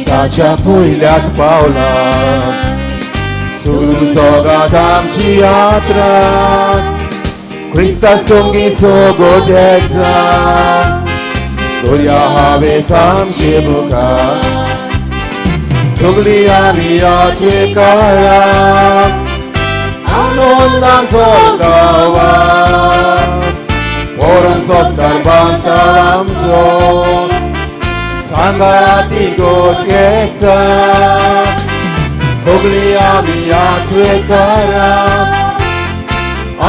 जिविताच्या पयल्याच पावलार सुरू जगात आमची यात्रा क्रिस्ता संगी सोगोट एकजा दर्या हावेस आमचे मुखार सगळी आमी यात्रे काळाक आनंदान चलता वाट परम संवसार बांदता आमचो सांगाती गोट एकजा सगळी आमी यात्रे काळाक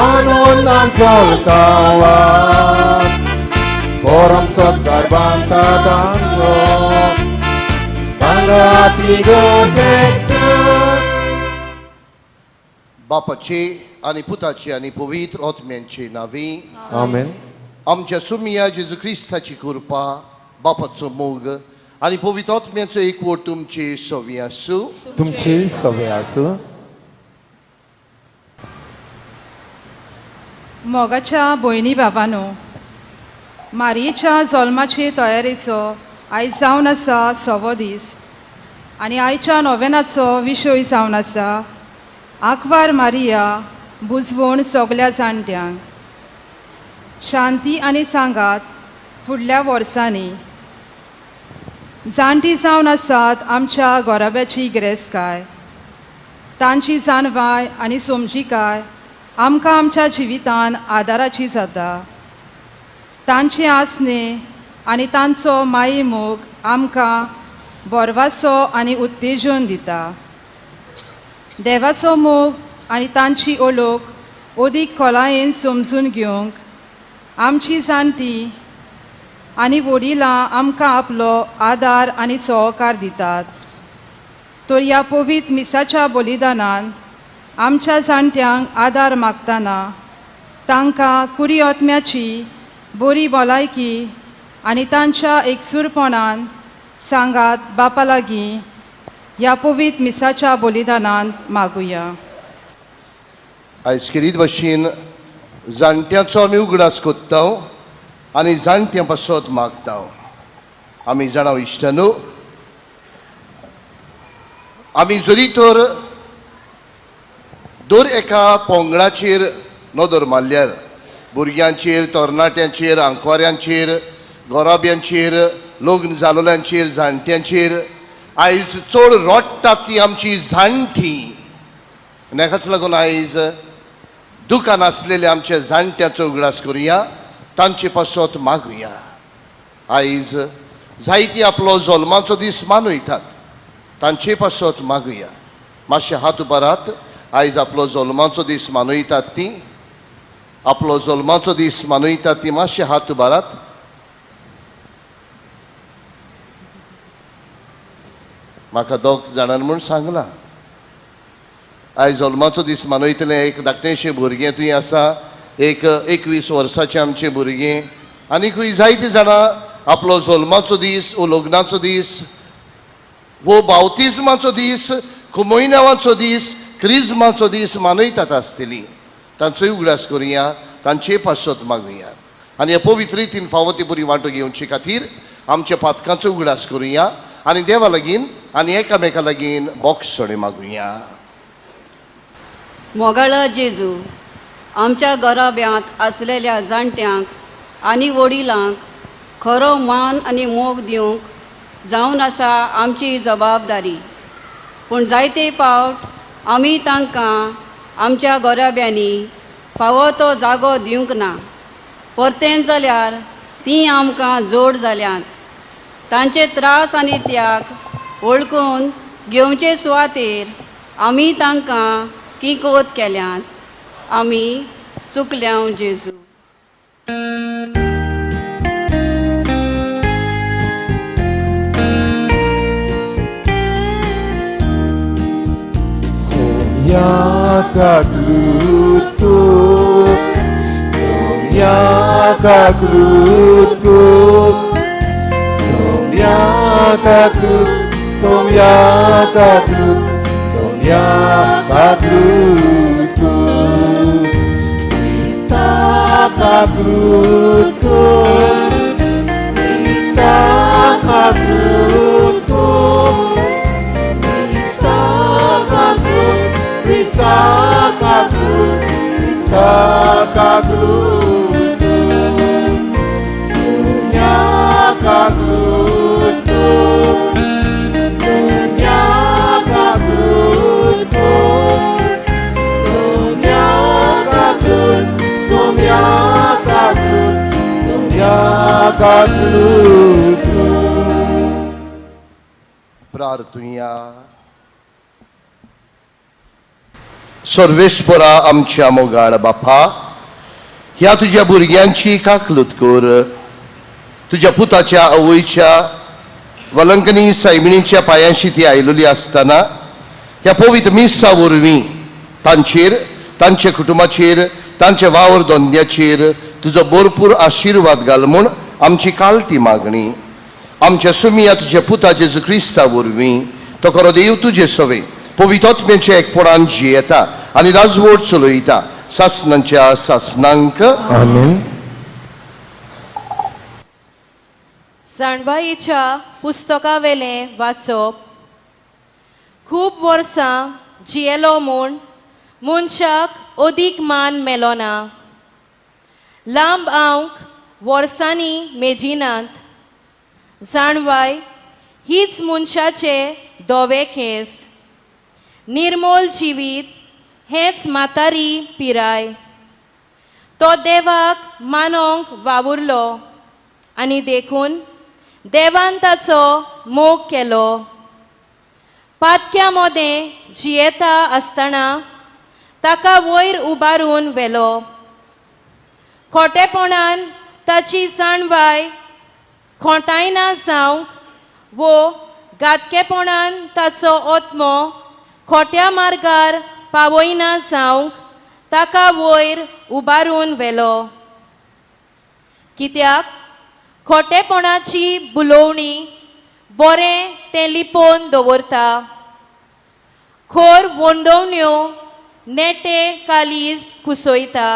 आनंदान चलता वाट परम संवसार बांदता आमचो सांगाती गोट एकजा. बापाचे आनी पुताचे आनी पवित्र आत्म्यांचे नांवी आमेन. आमच्या सुमिया जेजू क्रिस्ताची कृपा, बापाचो मोग आनी पवित्र आत्म्याचो एकवट तुमचे सवी आसूं. तुमचे सवे आसूं. मोगाच्या भयणी बाबानो, मारयेच्या जल्माचे तयारेचो आयज जावन आसा 6वो दीस आनी आयच्या नोवेनाचो विशय जावन आसा आंकवार मारिया बुजवण सगल्या जाणट्यांक. शांती आनी सांगात फुडल्या वर्सांनी जाणटी जावन आसात आमच्या गोराब्याची गिरेस्तकाय, तांची जाणवाय आनी समजिकाय आमकां आमच्या जिवितान आदाराची जाता. तांचे आसणे आनी तांचो माये मोग आमकां बोरवासो आनी उत्तेजन दिता. देवाचो मोग आनी तांची ओलोक अदीक खोलायेन समजून घेवंक आमची जाणटी आनी वडिलां आमकां आपलो आदार आनी सहकार दितात. तर ह्या पवित्र मिसाच्या बलिदानान आमच्या जाणट्यांक आदार मागतना तांकां कुरी आत्म्याची बरी भलायकी आनी तांच्या एकसूरपणान सांगात बापा लागीं ह्या पवित्र मिसाच्या बलिदानांत मागुया. आयज खेरीत भाशेन जाणट्यांचो आमी उगडास कोत्ता आनी जाणट्यां पासत मागता. आमी जाणा इश्टानो, आमी जरी तर दर एका पोंगडाचेर नदर मारल्यार भुरग्यांचेर, तरणाट्यांचेर, आंकवाऱ्यांचेर, गोराब्यांचेर, लग्न जालोल्यांचेर, जाणट्यांचेर आयज चड रडटात ती आमची जाणटी. आनी हाकाच लागून आयज दुकान आसलेल्या आमच्या जाणट्यांचो उगडास करुया, तांचे पासत मागुया. आयज जायती आपलो जल्माचो दीस मानयतात, तांचे पासत मागुया. मातशे हात उबारात. आयज आपलो जल्माचो दीस मानयतात ती, आपलो जल्माचो दीस मानयतात ती मातशे हात उबारात. म्हाका दोग जाणां म्हूण सांगलां आयज जल्माचो दीस मनयतलें एक धाकटेंशें भुरगें थंय आसा, एक 21 वर्साचें आमचें भुरगें. आनीकूय जायतीं जाणां आपलो जल्माचो दीस वो लग्नाचो दीस वो बावतिज्माचो दीस, कुमोयनावाचो दीस, क्रिज्माचो दीस मनयतात आसतली. तांचोय उगडास करुया, तांचे पासत मागुया. आनी ह्या पवित्र रितीन फावो ती बरी वांटो घेवचे खातीर आमच्या पातकांचो उगडास करुया आनी देवा लागीं आनी एकामेका लागीं बोगसणें मागुया. मोगाळा जेजू, आमच्या घराब्यांत आसलेल्या जाणट्यांक आनी वडिलांक खरो मान आनी मोग दिवंक जावन आसा आमची जबाबदारी. पूण जायते पावट आमी तांकां आमच्या घराब्यांनी फावो तो जागो दिवंक ना. परतें जाल्यार तीं आमकां जोड जाल्यांत. तांचे त्रास आनी त्याग वळखून घेवचे सुवातेर आमी तांकां किकोत केल्यात. आमी चुकल्याव जेजू. Somiakagluto, somiakagluto, somiakaglut, somiakaglut, somiakagluto, Kristakagluto, Kristakagluto, काकलूत. प्रार्थुया. सर्वेस्परा आमच्या मोगाळ बापा, ह्या तुज्या भुरग्यांची काकलूत कर. तुज्या पुताच्या आवयच्या वलंकनी सायबिणीच्या पायांशी ती आयलेली आसतना ह्या पवित्र मिसा वरवीं तांचेर, तांच्या कुटुंबाचेर, तांच्या वावर धंद्याचेर तुजो भरपूर आशिर्वाद घाल म्हूण आमची कालती मागणी. आमच्या सुमिया तुज्या पुता जेजू क्रिस्ता वरवीं तो खरो देव तुजे सवे पवित्र एकपणान जियेता आनी राजवट चलयता सासनांच्या सासनांक. आमेन. जाणवायेच्या पुस्तकावेलें वाचप. खूब वर्सां जियेलो म्हूण मनशाक अदीक मान मेलोना. लांब आंक वर्सांनी मेजिनात. जाणवाय हीच मनशाचे धवे केंस. निर्मोल जिवीत हेंच म्हातारी पिराय. तो देवाक मानोंक वावुरलो आनी देखून देवान ताचो मोग केलो. पातक्या मोदें जियेता आसतना ताका वयर उबारून व्हेलो. खोटेपणान ताची जाणवाय खोंटायना जावंक वो घातकेपणान ताचो आत्मो खोट्या मार्गार पावयना जावंक ताका वयर उबारून व्हेलो. कित्याक खोटेपणाची बुलोवणी बरें तें लिपोवन दवरता. खोर वंडोवण्यो नेटे कालीज कुसयता.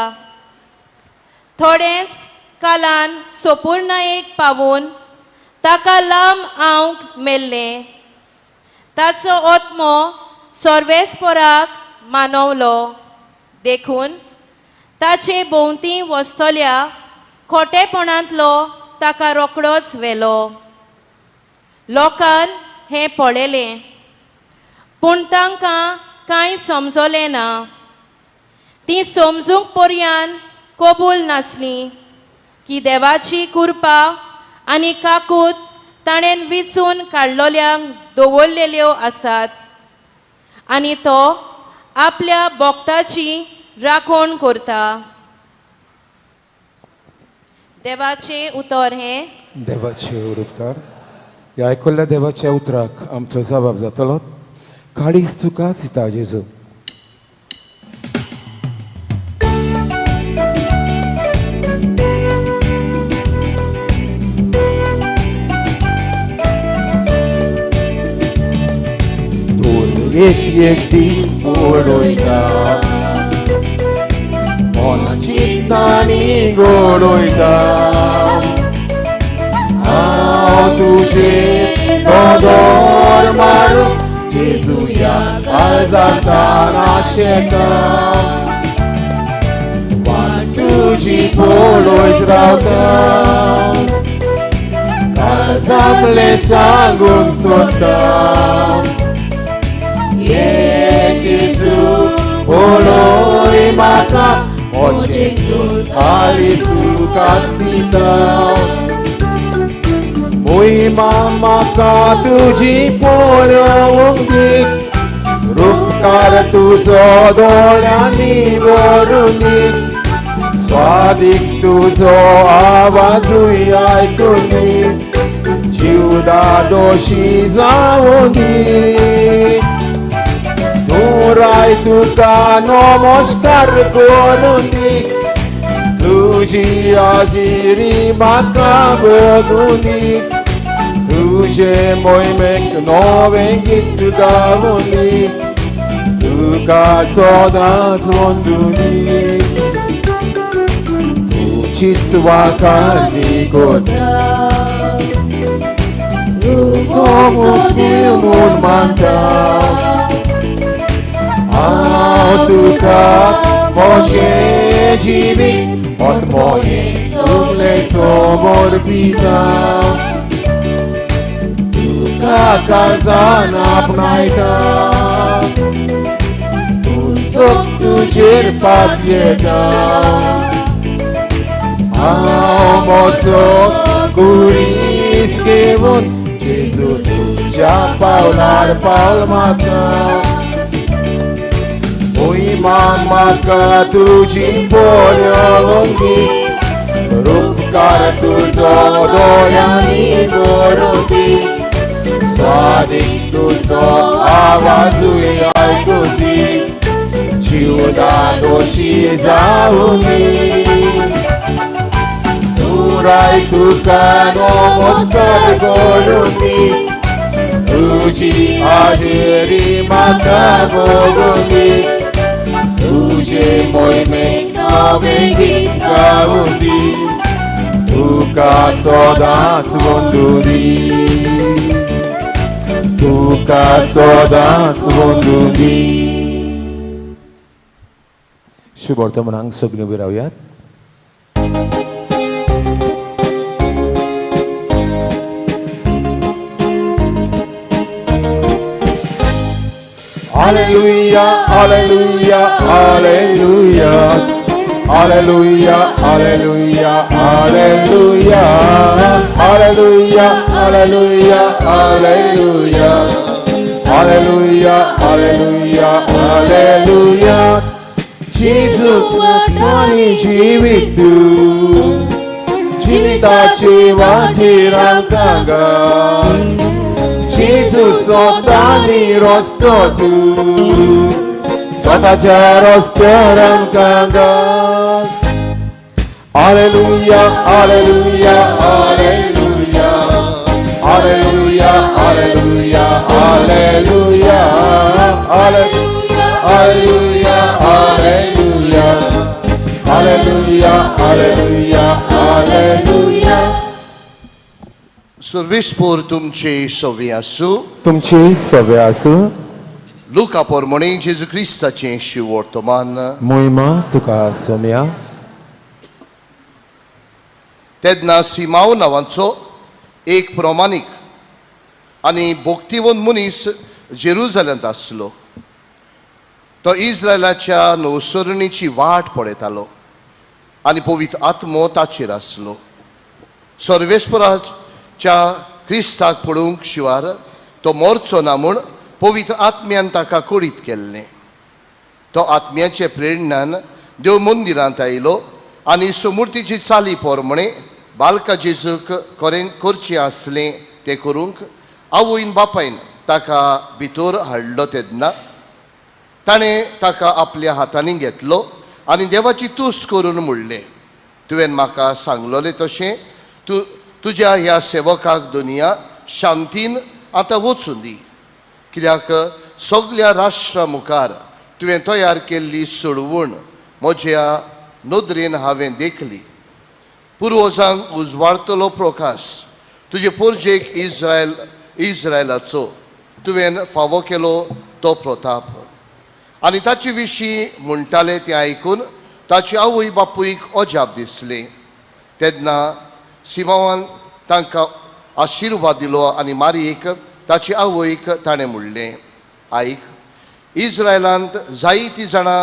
थोडेंच कालान सोपूर्णायेक पावून ताका लांब आंवक मेल्लें. ताचो आत्मो सर्वेस्पराक मानवलो. देखून ताचे भोंवती वसतल्या खोटेपणांतलो ताका रोकडोच व्हेलो. लोकान हें पळयलें पूण तांकां कांय समजलें ना. तीं समजूंक पर्यान कबूल नासलीं की देवाची कृपा आनी काकूत ताणें विचून काडलोल्यांक दवरलेल्यो आसात आनी तो आपल्या भक्ताची राखण करता. देवाचें उतर हें. देवाचे उदकार. ह्या आयकल्ल्या देवाच्या उतराक आमचो जबाब जातलो. काळीज तुका दिता जेजू. दोन एक एक दीस पळयता, मन चिंतांनी गोडयता. हांव तुजेर नदर मारूं जेजूया काळजांत आशेता. वाट तुजी पळयत रावता, काळजांतलें सांगूंक सोदता. ये जेजू पळय म्हाका, ओ जेजू काळीज तुकाच दिता. मोहिमा म्हाका तुजी पळोवंक दी, रुपकार तुजो दोळ्यांनी भरून दी. स्वादीक तुजो आवाजूय आयकून दी, जिवदा दोशी जावूं दी. तूं राय तुका नमस्कार करून दी, तुजी हाजिरी म्हाका बगूं दी. तुजे मोहिमेक नवें गीत गावूं दी, तुका सदांच वंदूं दी. तुजीच वाखाणी कोता, तुजो मुक्ती म्हूण मानता. हांव तुका म्हजें जिवीत आत्मोहें सगळें समर्पिता. तुका काळजान आपणायता, तूं सग तुजेर पातयेता. हांव म्हजो खुरीस घेवन जेजू तुज्या पावलार पावल म्हाका मोहिमा म्हाका तुजी पळोवंदी उपकार तुजो दोळ्यांनी गरोवंदी स्वादीक तुजो आवाजूय आयकुंदी जिवना दोशी जावंदी पुराय तुका नमस्कार करुंदी तुजी हाजेरी म्हाका भोगुंदी तुजे मोहिमेक नवें गीत गावुंदी तुका सदांच वंदुंदी तुका सदांच वंदुंदी. शुभ वर्तमानांक सगळीं उबी रावयात. Hallelujah, hallelujah, hallelujah. Hallelujah, hallelujah, hallelujah. Hallelujah, hallelujah, hallelujah. Hallelujah, hallelujah, hallelujah. Jesus ताणी जीवित जिविताची वाटेर आमकां घाल जेजू स्वतानी रस्तो तूं स्वताच्या रस्त्यार आमकां घाल. Hallelujah, hallelujah, hallelujah. Hallelujah, hallelujah, hallelujah. Hallelujah, hallelujah, hallelujah. Hallelujah, hallelujah, hallelujah. सर्वेस्पोर तुमचे सवे आसूं. तुमचे सवे आसूं. लुका पोरमणे जेजू क्रिस्ताचें शिवर्तमान. मोहिमा तुका सोम्या. तेन्ना सिमांव नांवाचो एक प्रमाणीक आनी भक्तिवंत मनीस जेरुजलेमांत आसलो. तो इस्रायलाच्या नवसरणीची वाट पळयतालो आनी पवित्र आत्मो ताचेर आसलो. सर्वेस्पराच्या क्रिस्ताक पळोवंक शिवार तो मरचो ना म्हूण पवित्र आत्म्यान ताका कळीत केल्लें. तो आत्म्याचे प्रेरणान देव मंदिरांत आयलो आनी सुमूर्तीची चाली पोरमणे बालका जेजूक करचें आसलें तें करूंक आवयन बापायन ताका भितर हाडलो. तेन्ना ताणें ताका आपल्या हातांनी घेतलो आनी देवाची तुस्त करून म्हणलें, तुवें म्हाका सांगलोलें तशें तूं तुज्या ह्या सेवकाक दुनिया शांतीन आतां वचूं दी, कित्याक सगल्या राष्ट्रा मुखार तुवें तयार केल्ली सोडवण म्हज्या नदरेन हांवें देखली. पुर्वजांक उजवाडतलो प्रकाश तुजे पोरजेक इस्रायलाचो तुवें फावो केलो तो प्रताप. आनी ताचे विशीं म्हणटाले तें आयकून ताची आवय बापूयक अजाप दिसलें. तेन्ना सिमांवान तांकां आशिर्वाद दिलो आनी मारयेक ताची आवयक ताणें म्हणलें, आयक, इस्रायलांत जायतीं जाणां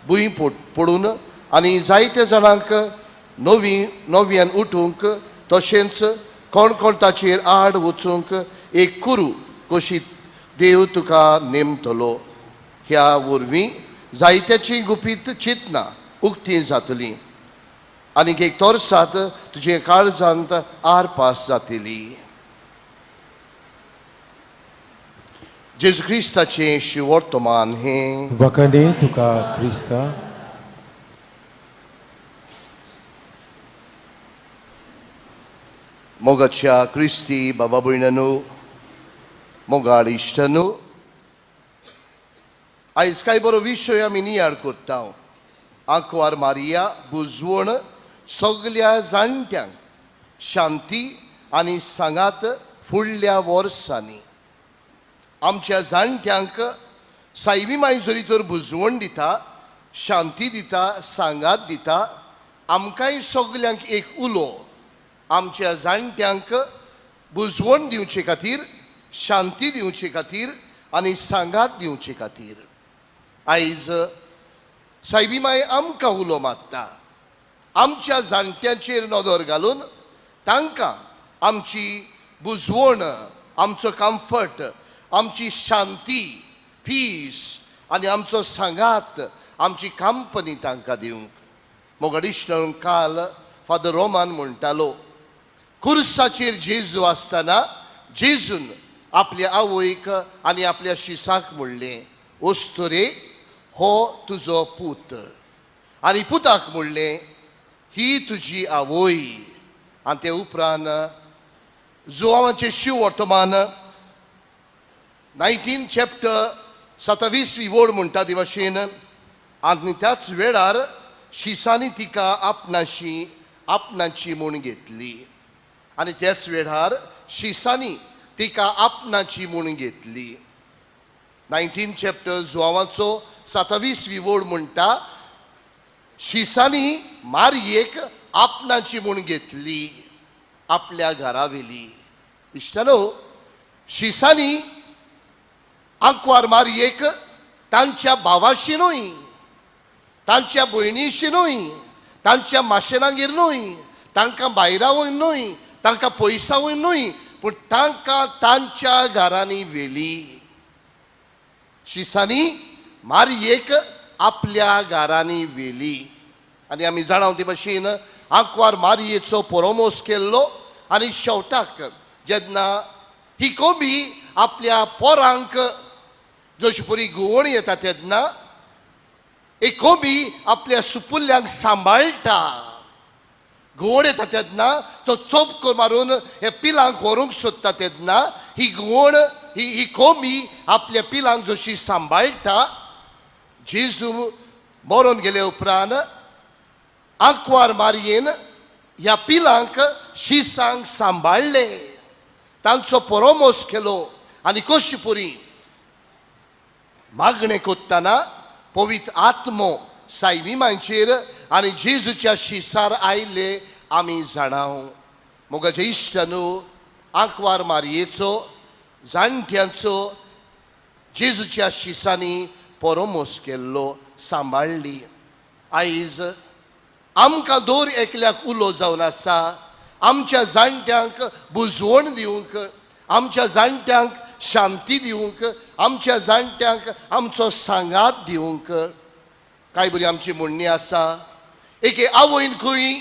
भूंय पडून आनी जायत्या जाणांक नव्यान उठूंक तशेंच कोण कोण ताचेर आड वचूंक एक कुरू कशी देव तुका नेमतलो. ह्या वरवीं जायत्याची गुपीत चिंतना उक्ती जातली आनीक एक तोरसात तुजे काळजांत आरपास जातली. जेजू क्रिस्ताचें शिवर्तमान हें. वखणी तुका क्रिस्ता. मोगाच्या क्रिस्ती बाबा भयणांनो, मोगाळ इश्टांनो, आयज काय बरो विशय आमी नियाळ करता. आंकवार मारिया बुजवण सगल्या जाणट्यांक शांती आनी सांगात फुडल्या वर्सांनी. आमच्या जाणट्यांक सायबी माय जरी तर बुजवण दिता, शांती दिता, सांगात दिता, आमकांय सगल्यांक एक उलो आमच्या जाणट्यांक बुजवण दिवचे खातीर, शांती दिवचे खातीर आनी सांगात दिवचे खातीर. आयज सायबी माय आमकां उलो मारता, आमच्या जाणट्यांचेर नदर घालून तांकां आमची बुजवण, आमचो कम्फर्ट, आमची शांती, पीस आनी आमचो सांगात, आमची कंपनी तांकां दिवंक. मोगडिश्ट काल फादर रोमान म्हणटालो, कुर्साचेर जेजू आसतना जेजून आपल्या आवयक आनी आपल्या शिसाक म्हणलें, ओस्तोरे हो तुजो पूत, आनी पुताक म्हणलें ही तुजी आवय. आनी ते उपरांत जुवांवाचें शिव वर्तमान 19 चॅप्टर 27वी वोड म्हणटा ती भाशेन, आनी त्याच वेळार शिसांनी तिका आपणाशी आपणाची म्हूण घेतली, आनी त्याच वेळार शिसांनी तिका आपणाची म्हूण घेतली. 19 चॅप्टर जुवांवाचो 27वी वोड म्हणटा, शिसांनी मारयेक आपणाची म्हूण घेतली आपल्या घरा व्हेली. इश्टानो, शिसांनी आंकवार मारयेक तांच्या भावाशी न्हय, तांच्या भयणीशी न्हय, तांच्या माशेनागेर न्हय, तांकां भायरावय न्हय, तांकां पयसावय न्हय, पूण तांकां तांच्या घरांनी व्हेली. शिसांनी मारयेक आपल्या घरांनी व्हेली. आनी आमी जाणा ते भाशेन आंकवार मारयेचो परोमोस केल्लो. आनी शेवटाक जेन्ना ही कोंबी आपल्या पोरांक जशी पुरी घुंवण येता तेन्ना एक कोंबी आपल्या सुपुल्ल्यांक सांबाळटा. घुंवण येता तेन्ना तो चोपको मारून हे पिलांक व्हरूंक सोदता तेन्ना ही घुंवण ही कोंबी आपल्या पिलांक जशी सांबाळटा. जेजू मरोन गेले उपरांत आंकवार मारयेन ह्या पिलांक शिसांक सांबाळ्ळे, तांचो परोमोस केलो. आनी कशी पुरी मागणें कोत्ताना पवित्र आत्मो सायबिमांचेर आनी जेजूच्या शिसार आयले आमी जाणाव. मोगाचे इश्टानू, आंकवार मारयेचो जाणट्यांचो जेजूच्या शिसांनी परोमोस केल्लो, सांबाळ्ळी. आयज आमकां दर एकल्याक उलो जावन आसा आमच्या जाणट्यांक बुजवण दिवंक, आमच्या जाणट्यांक शांती दिवंक, आमच्या जाणट्यांक आमचो सांगात दिवंक. कांय बरी आमची म्हणणी आसा, एके आवयन खंय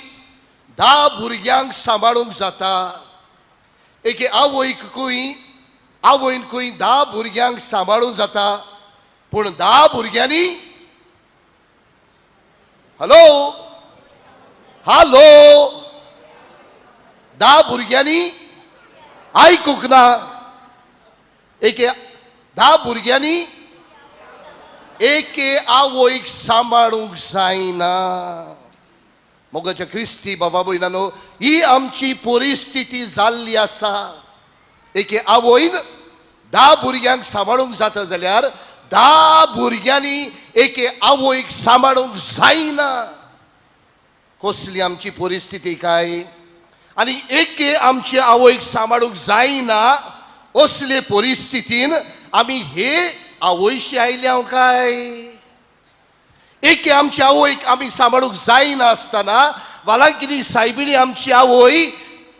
10 भुरग्यांक सांबाळूंक जाता, एके आवयक खंय आवयन खंय 10 भुरग्यांक सांबाळूंक जाता, पूण 10 भुरग्यांनी हॅलो हॅलो 10 भुरग्यांनी आयकूंक ना. एके 10 भुरग्यांनी एके आवयक सांबाळूंक जायना. मोगाच्या क्रिस्ती बाबा भयणानो, ही आमची परिस्थिती जाल्ली आसा. एके आवयन 10 भुरग्यांक सांबाळूंक जाता जाल्यार 10 भुरग्यांनी एके आवयक सांबाळूंक जायना. कसली आमची परिस्थिती काय? आनी एके आमचे आवयक सांबाळूंक जायना असले परिस्थितीन आमी हे आवयशी आयल्या काय? एके आमचे आवयक आमी सांबाळूंक जायना आसतना वालांकिनी सायबिणी आमची आवय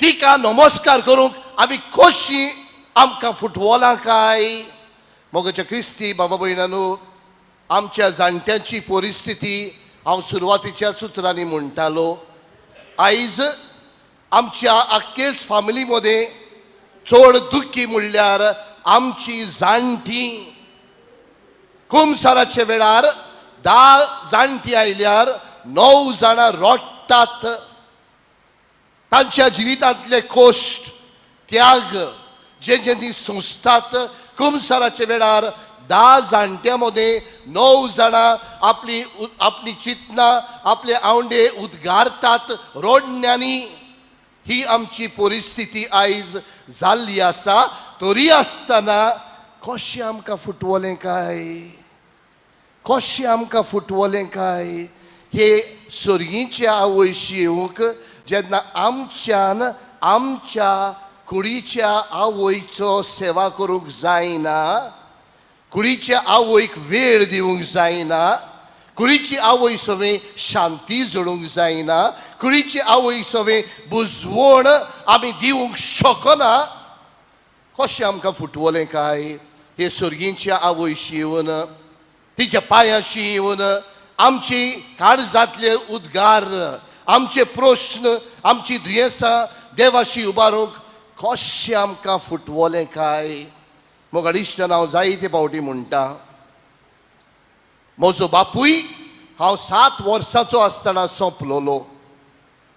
तिका नमस्कार करूंक आमी कशी आमकां फुटवलां काय? मोगाच्या क्रिस्ती बाबा भयणानो, आमच्या जाणट्यांची परिस्थिती हांव सुरवातीच्या सुत्रांनी म्हणटालो. आयज आमच्या आख्खेच फामिली मदें चड दुख्खी म्हणल्यार आमची जाणटी. कुमसाराच्या वेळार 10 जाणटी आयल्यार 9 जाणां रडटात. तांच्या जिवितांतले कश्ट, त्याग जे जे ती सोंसतात. कुमसाराच्या वेळार 10 जाणट्यां मदें 9 जाणां आपली आपली चिंतनां, आपले आवंडे उद्गारतात रडण्यांनी. ही आमची परिस्थिती आयज जाल्ली आसा. तरी आसतना कशें आमकां फुटवलें काय? कशें आमकां फुटवलें काय? हे सर्गीच्या आवयशी येवंक जेन्ना आमच्यान आमच्या कुडीच्या आवयचो सेवा करूंक जायना, कुडीच्या आवयक वेळ दिवंक जायना, कुडीची आवय सगळें शांती जोडूंक जायना, कुडीची आवय सवे बुजवण आमी दिवंक शकना. कशें आमकां फुटवलें काय हे सर्गींच्या आवयशी येवन, तिच्या पांयाशी येवन आमची काळजांतले उद्गार, आमचे प्रश्न, आमची दुयेंसां देवाशी उबारूंक कशें आमकां फुटवलें काय? मोगाळ इश्टान, हांव जायते फावटी म्हणटा, म्हजो बापूय हांव 7 वर्सांचो आसतना सोंपलोलो.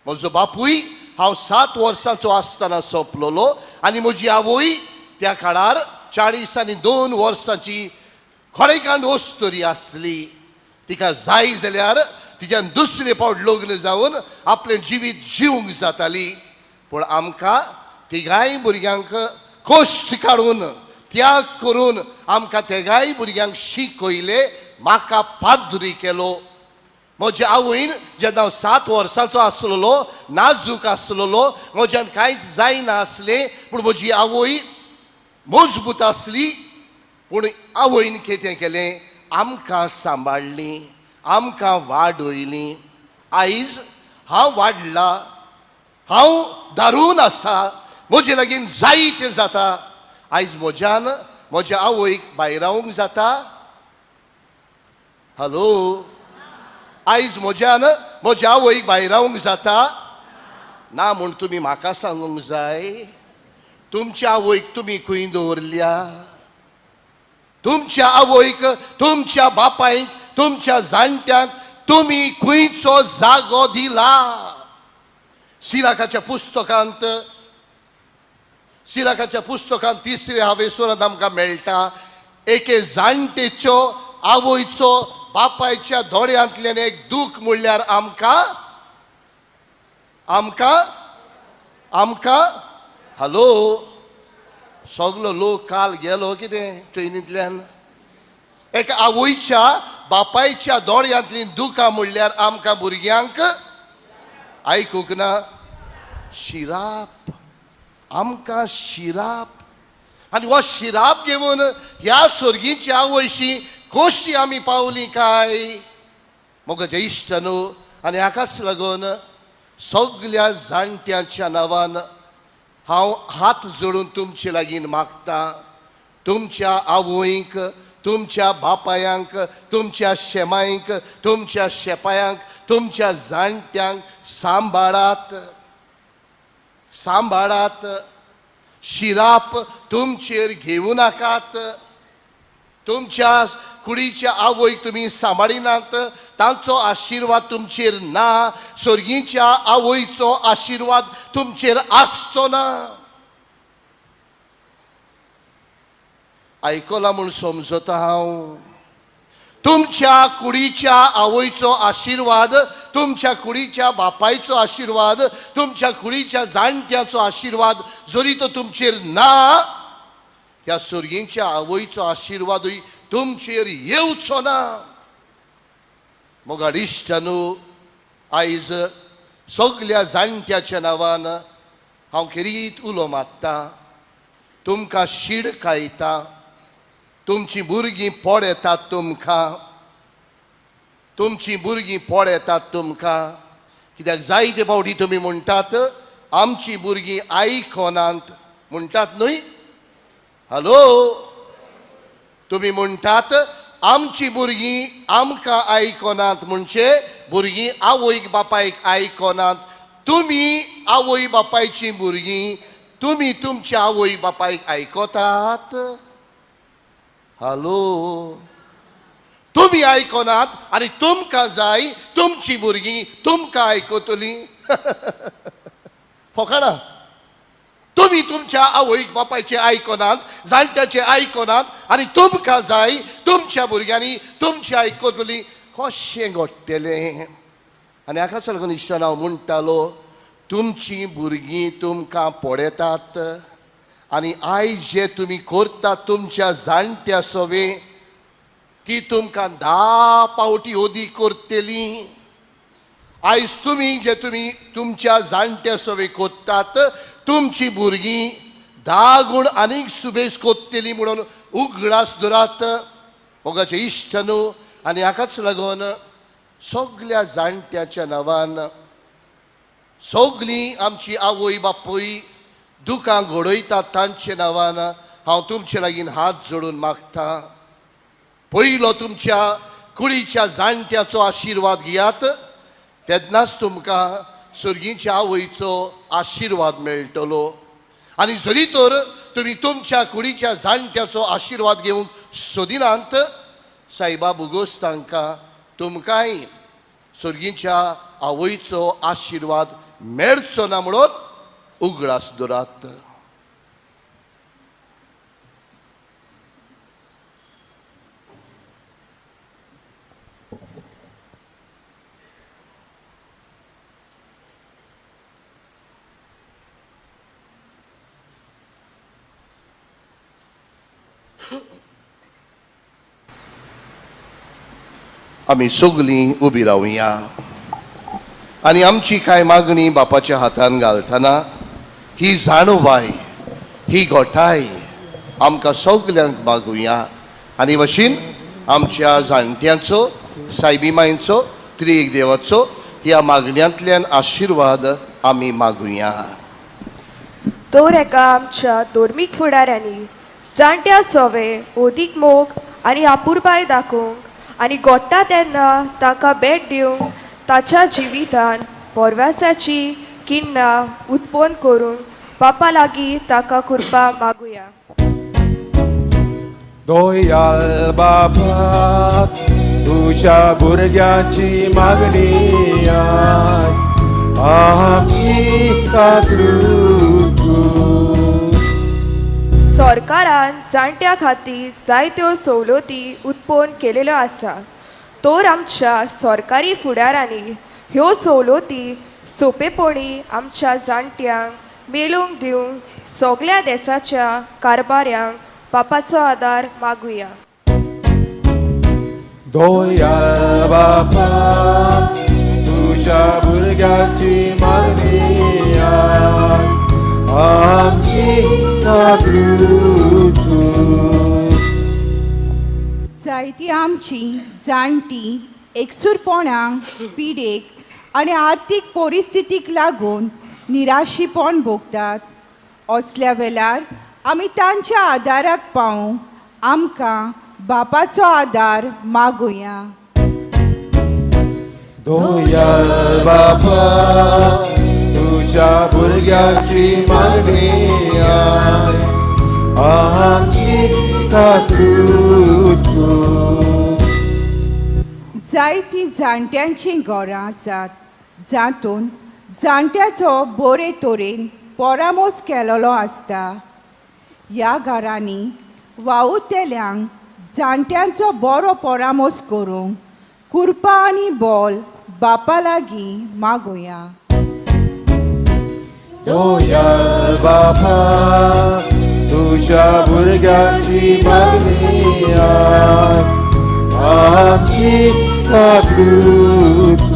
म्हजो बापूय हांव 7 वर्सांचो आसतना सोंपलोलो आनी म्हजी आवय त्या काळार 42 वर्सांची खडेकांड वस्तुरी आसली. तिका जाय जाल्यार तिच्यान दुसरे फावट लग्न जावन आपलें जिवीत जिवंक जाताली. पूण आमकां तिगाय भुरग्यांक कश्ट काडून त्याग करून आमकां तेगाय भुरग्यांक शिकयले, म्हाका पाद्री केलो. म्हजे आवयन जेन्ना हांव 7 वर्सांचो आसलेलो, नाजूक आसलेलो, म्हज्यान कांयच जायना आसलें, पूण म्हजी आवय मजबूत आसली. पूण आवयन कितें केलें, आमकां सांबाळ्ळी, आमकां वाडयली. आयज हांव वाडला, हांव दारून आसा, म्हजे लागीं जायतें जाता. आयज म्हज्यान म्हज्या आवयक भायरावंक जाता? हॅलो, आयज म्हज्यान म्हज्या आवयक भायरावंक जाता? ना म्हूण तुमी म्हाका सांगूंक जाय. तुमच्या आवयक तुमी खंय दवरल्या? तुमच्या आवयक, तुमच्या बापायक, तुमच्या जाणट्यांक तुमी खंयचो जागो दिला? सिराकाच्या पुस्तकांत, सिराकाच्या पुस्तकांत 3 हावेसोरांत आमकां मेळटा, एके जाणटेचो आवयचो बापायच्या दोळ्यांतल्यान एक दूख म्हणल्यार आमकां आमकां आमकां हॅलो, सगलो लोक काल गेलो कितें ट्रेनींतल्यान. एका आवयच्या बापायच्या दोळ्यांतलीं दुखां म्हणल्यार आमकां भुरग्यांक आयकूंक ना. शिराप, आमकां शिराप. आनी हो शिराप घेवन ह्या सर्गीच्या आवयशी कशी आमी पावली काय? म्हज्या इश्ट न्हू, आनी हाकाच लागून सगल्या जाणट्यांच्या नांवान हांव हात जोडून तुमचे लागीं मागता, तुमच्या आवयक, तुमच्या बापायांक, तुमच्या शेमायक, तुमच्या शेपायांक, तुमच्या जाणट्यांक सांबाळात, सांबाळात. शिराप तुमचेर घेवं नाकात. तुमच्या कुडीच्या आवयक तुमी सांबाळिनात, तांचो आशिर्वाद तुमचेर ना. सर्गीच्या आवयचो आशिर्वाद तुमचेर आसचो ना. आयकलां म्हूण समजता हांव. तुमच्या कुडीच्या आवयचो आशिर्वाद, तुमच्या कुडीच्या बापायचो आशिर्वाद, तुमच्या कुडीच्या जाणट्याचो आशिर्वाद जरी तो तुमचेर ना, ह्या सर्गीच्या आवयचो आशिर्वादूय तुमचेर येवचो ना. मोगाळ इश्टानू, आयज सगल्या जाणट्याच्या नांवान हांव खेरीत उलो मारता, तुमकां शिडकायता. तुमची भुरगीं पळयतात तुमकां, तुमची भुरगीं पळयतात तुमकां. कित्याक जायते फावटी तुमी म्हणटात आमची भुरगीं आयकनात म्हणटात न्हय? हॅलो, तुमी म्हणटात आमची भुरगीं आमकां आयकनात, म्हणजे भुरगीं आवयक बापायक आयकनात. तुमी आवय बापायची भुरगीं, तुमी तुमच्या आवय बापायक आयकतात? हॅलो, तुमी आयकनात आनी तुमकां जाय तुमची भुरगीं तुमकां आयकतलीं. फकाणां. तुमी तुमच्या आवयक बापायचें आयकनात, जाणट्याचें आयकनात आनी तुमकां जाय तुमच्या भुरग्यांनी तुमचें आयकतलीं. कशें घडटलें? आनी हाकाच लागून इश्टान हांव म्हणटालो, तुमचीं भुरगीं तुमकां पळयतात आनी आयज जे तुमी करतात तुमच्या जाणट्या सवे, ती तुमकां 10 फावटी अदीक करतली. आयज तुमी जे तुमी तुमच्या जाणट्या सवे करतात, तुमची भुरगीं 10 गूण आनीक सुबेज करतली म्हणून उगडास धरात. मोगाचे इश्ट न्हू, आनी हाकाच लागून सगल्या जाणट्याच्या नांवान सगलीं आमची आवय बापूय दुकां घडयतात तांच्या नांवान हांव तुमचे लागीं हात जोडून मागता. पयलो तुमच्या कुडीच्या जाणट्याचो आशिर्वाद घेयात, तेन्नाच तुमकां सर्गीच्या आवयचो आशिर्वाद मेळटलो. आनी जरी तर तुमी तुमच्या कुडीच्या जाणट्याचो आशिर्वाद घेवंक सोदिनात, सायबा भोगोस तांकां तुमकांय सर्गीच्या आवयचो आशिर्वाद मेळचो ना म्हणून उगडास दवरात. आमी सगलीं उबी रावया आनी आमची कांय मागणी बापाच्या हातान घालतना ही जाणवाय, ही गोठाय आमकां सगल्यांक मागुया. आनी भशेन आमच्या जाणट्यांचो, सायबी मांयचो, त्रिएक देवाचो ह्या मागण्यांतल्यान आशिर्वाद आमी मागुया. दर एका आमच्या धर्मीक फुडाऱ्यांनी जाणट्या सोवे ओदीक मोग आनी आपुरबाय दाखोवंक आनी गोडटा तेन्ना तांकां भेट दिवंक ताच्या जिवितान पोरव्यासाची किण्णां उत्पन्न करूंक बापा लागीं ताका कृपा मागुया. दोयाल बाबा तुज्या भुरग्यांची मागणी आमची काकूत. सरकारान जाणट्या खातीर जायत्यो सवलती उत्पन्न केलेल्यो आसा, तर आमच्या सरकारी फुडारांनी ह्यो सवलती सोंपेपणी आमच्या जाणट्यांक मेळूंक दिवंक सगल्या देसाच्या कारभाऱ्यांक बापाचो आदार मागुया. दोयाल बाबा तुज्या भुरग्यांची मागणी आमची काकूत. जायती आमची जाणटी एकसूरपणाक, पिडेक आनी आर्थीक परिस्थितीक लागून निराशीपण भोगतात. असल्या वेळार आमी तांच्या आदाराक पावूंक आमकां बापाचो आदार मागुया. दोयाल बाबा तुज्या भुरग्यांची मागणी आमची काकूत. जायतीं जाणट्यांचीं घरां आसात जातून जाणट्याचो बरे तरेन परामोस केलेलो आसता. ह्या घरांनी वावुरतल्यांक जाणट्यांचो बरो परामोस करूंक कृपा आनी बोल बापा लागीं मागुया. दोयाल बाबा तुज्या भुरग्यांची मागणी आमची काकूत.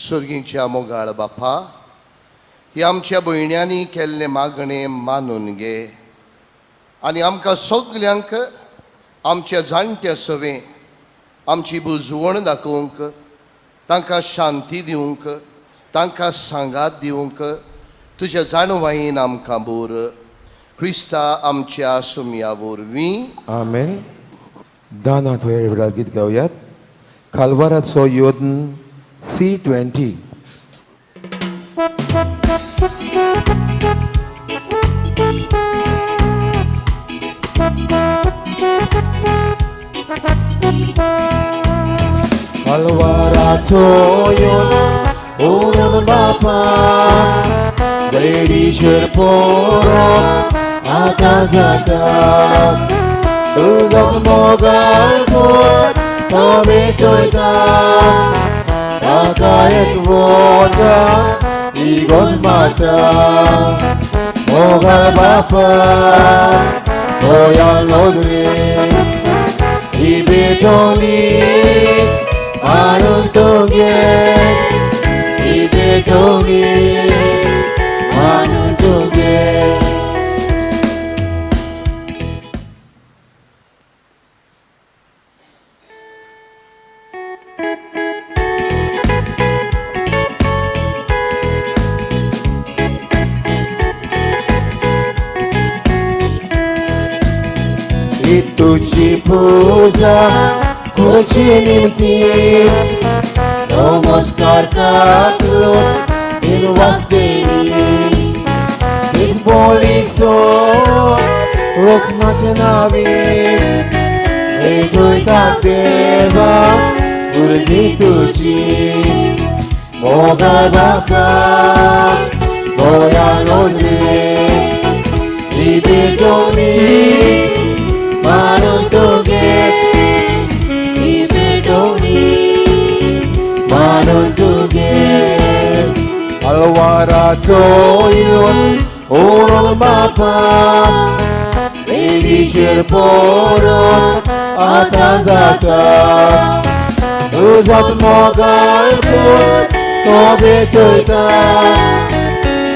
सर्गीच्या मोगाळ बापा, ही आमच्या भयण्यांनी केल्ले मागणे मानून घे आनी आमकां सगल्यांक आमच्या जाणट्या सवें आमची बुजवण दाखोवंक, तांकां शांती दिवंक, तांकां सांगात दिवंक तुज्या जाणवायेन आमकां बोर. क्रिस्ता आमच्या सुमया वरवीं. आमेन. दाना थोड्या वेळार गीत गावयात. कालवाराचो योद्न C20. कालवाराचो योद्न ओरन बापा ब्रेडीचेर पोरोन आतां जाता, तुजो मोगाळ पोर तो भेटयता, ताका एक वोटा इगोज माता. मोगाळ बापा दोयाल नोदरे ही भेटोली आणून तुगे, ही भेटोली आणून तुगे. तुजी पुजा करची निमती नमस्कार कातलो दिनवासदेनी बोलिसो रोखमाचे नावी भेटोयता देवा भुरगीं तुजी मोगा बापा गोयान रे भेटोनी मानून तुगे भेटोनी मानून तुगे अलवाराचो येवन ओरोन बापा देवीचेर पोरोन आतां जाता तुजोच मोगाळ पूत तो भेटयता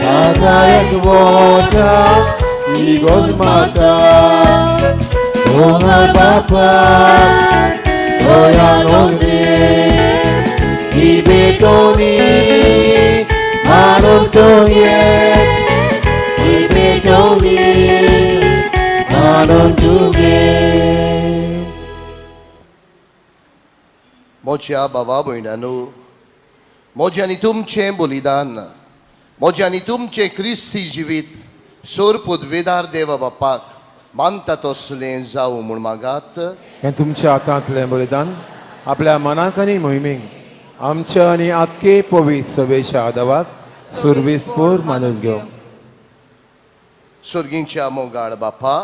ताका एक वोटा इगोज माता दोनार बापा दयान रे ही भेटोनी मानून तुगे ही भेटोनी मानून तुगे. म्हज्या बाबा भयणांनो, म्हजें आनी तुमचें बलिदान, म्हजें आनी तुमचें क्रिस्ती जिवीत सोर पदवेदार देवा बापाक मानता तसलें जावं म्हूण मागात. हें तुमच्या हातांतलें बलिदान आपल्या मनाक आनी मोहिमेक आमच्या आनी आख्खे पवित्र सभेच्या आदावाक सुरवीसपूर मानून घेवं. सर्गींच्या मोगाळ बापा,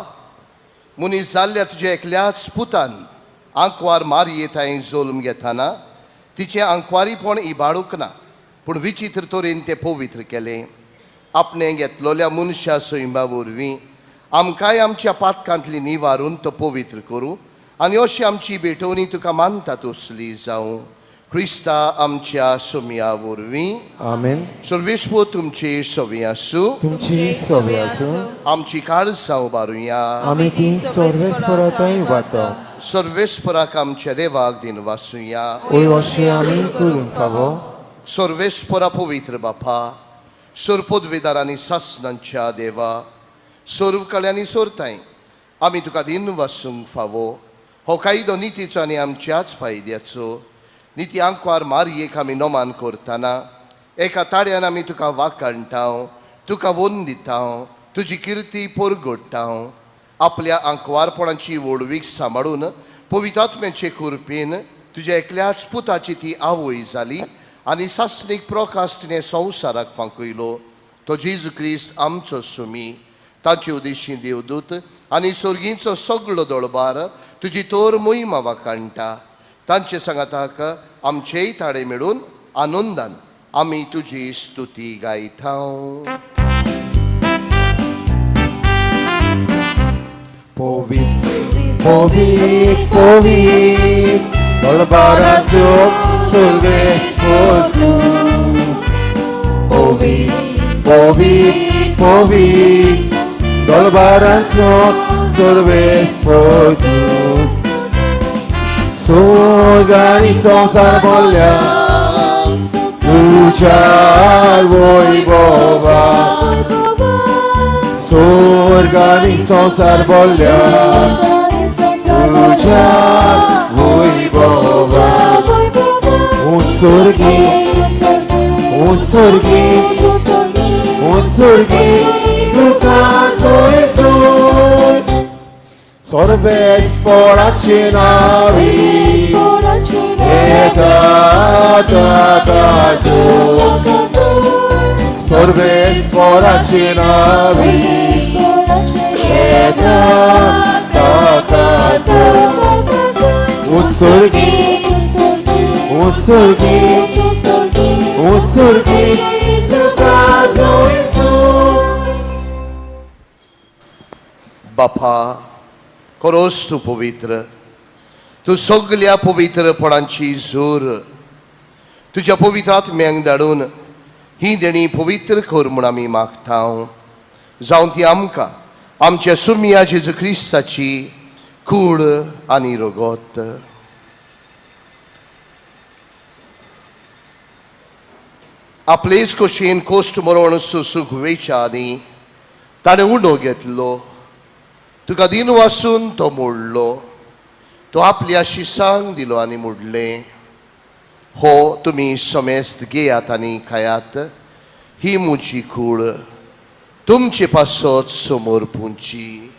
मनीस जाल्ल्या तुज्या एकल्याच पुतान आंकवार मारये थंय जल्म घेतना तिचें आंकवारीपण इबाडूंक ना, पूण विचित्र तरेन तें पवित्र केलें. आपणें घेतलोल्या मनशा सैमा वरवीं आमकांय आमच्या पातकांतली निवारून तो पवित्र करूं आनी अशी आमची भेटवणी तुका मानता तसली जावं. क्रिस्ता आमच्या सोम्या वरवीं. आमेन. सर्वेस्पर तुमची सवी आसूं. तुमची सवी आसूं. आमची काळजां उबारुया. आमी ती सर्वेस्परांतय वाता. सर्वेस्पराक आमच्या देवाक दिन वासुया. ओय अशें आमी करूंक फावो. सर्वेस्परा पवित्र बापा, सर्पदवेदार आनी सासनांच्या देवा, सर्व कल्यांनी सोरताय आमी तुका दिन वासूंक फावो. हो कायदो नितीचो आनी आमच्याच फायद्याचो. निती आंकवार मारयेक आमी नमान करतना एका ताळ्यान आमी तुका वाखाणटा, तुका वंदिता, तुजी किर्ती परगडटा. आपल्या आंकवारपणाची व्हडवीक सांबाळून पवित्र आत्म्याचे कृपेन तुज्या एकल्याच पुताची ती आवय जाली आनी सासणीक प्रकाश तिणें संवसाराक फांकयलो. तो जेजू क्रिस्त आमचो सुमी. ताचे उदेशी देवदूत आनी सर्गींचो सगळो दळबार तुजी तोर मोहिमा वाखाणटा. तांचे सांगाताक आमचेय ताळे मेळून आनंदान आमी तुजी स्तुती गायता. पवित्र पवित्र पवित्र दळबाराचो सर्वेस्पर तूं. पवित्र पवित्र पवित्र दळबाराचो सर्वेस्पर तूं. स्वर्ग आनी संवसार भरल्या तुज्या वैभवा. स्वर्ग आनी संवसार भरल्या तुज्या वैभवा. उत्सर्गी उत्सर्गी उत्सर्गी तुका सोयसून सर्वेस्पराचे नावी येता ताका सर्वेस्पराचे नावी येता ताका. उत्सर्गी उत्सर्गी उत्सर्गी तुका सोयसून. बापा खरोच तूं पवित्र, तूं सगल्या पवित्रपणांची जोर. तुज्या पवित्र आत्म्यांक धाडून ही देणी पवित्र कर म्हूण आमी मागता. जावं ती आमकां आमच्या सुमया जेजू क्रिस्ताची कूड आनी रगत. आपलेच कशेन कोश्ट मरण सोसूंक वेच्या आदीं ताणें उणो घेतलो. तुका दिन वासून तो मोडलो, तो आपल्या शिसांक दिलो आनी मोडलें, हो तुमी समेस्त घेयात आनी खायात, ही म्हजी कूड तुमचे पासत समोर पुंची.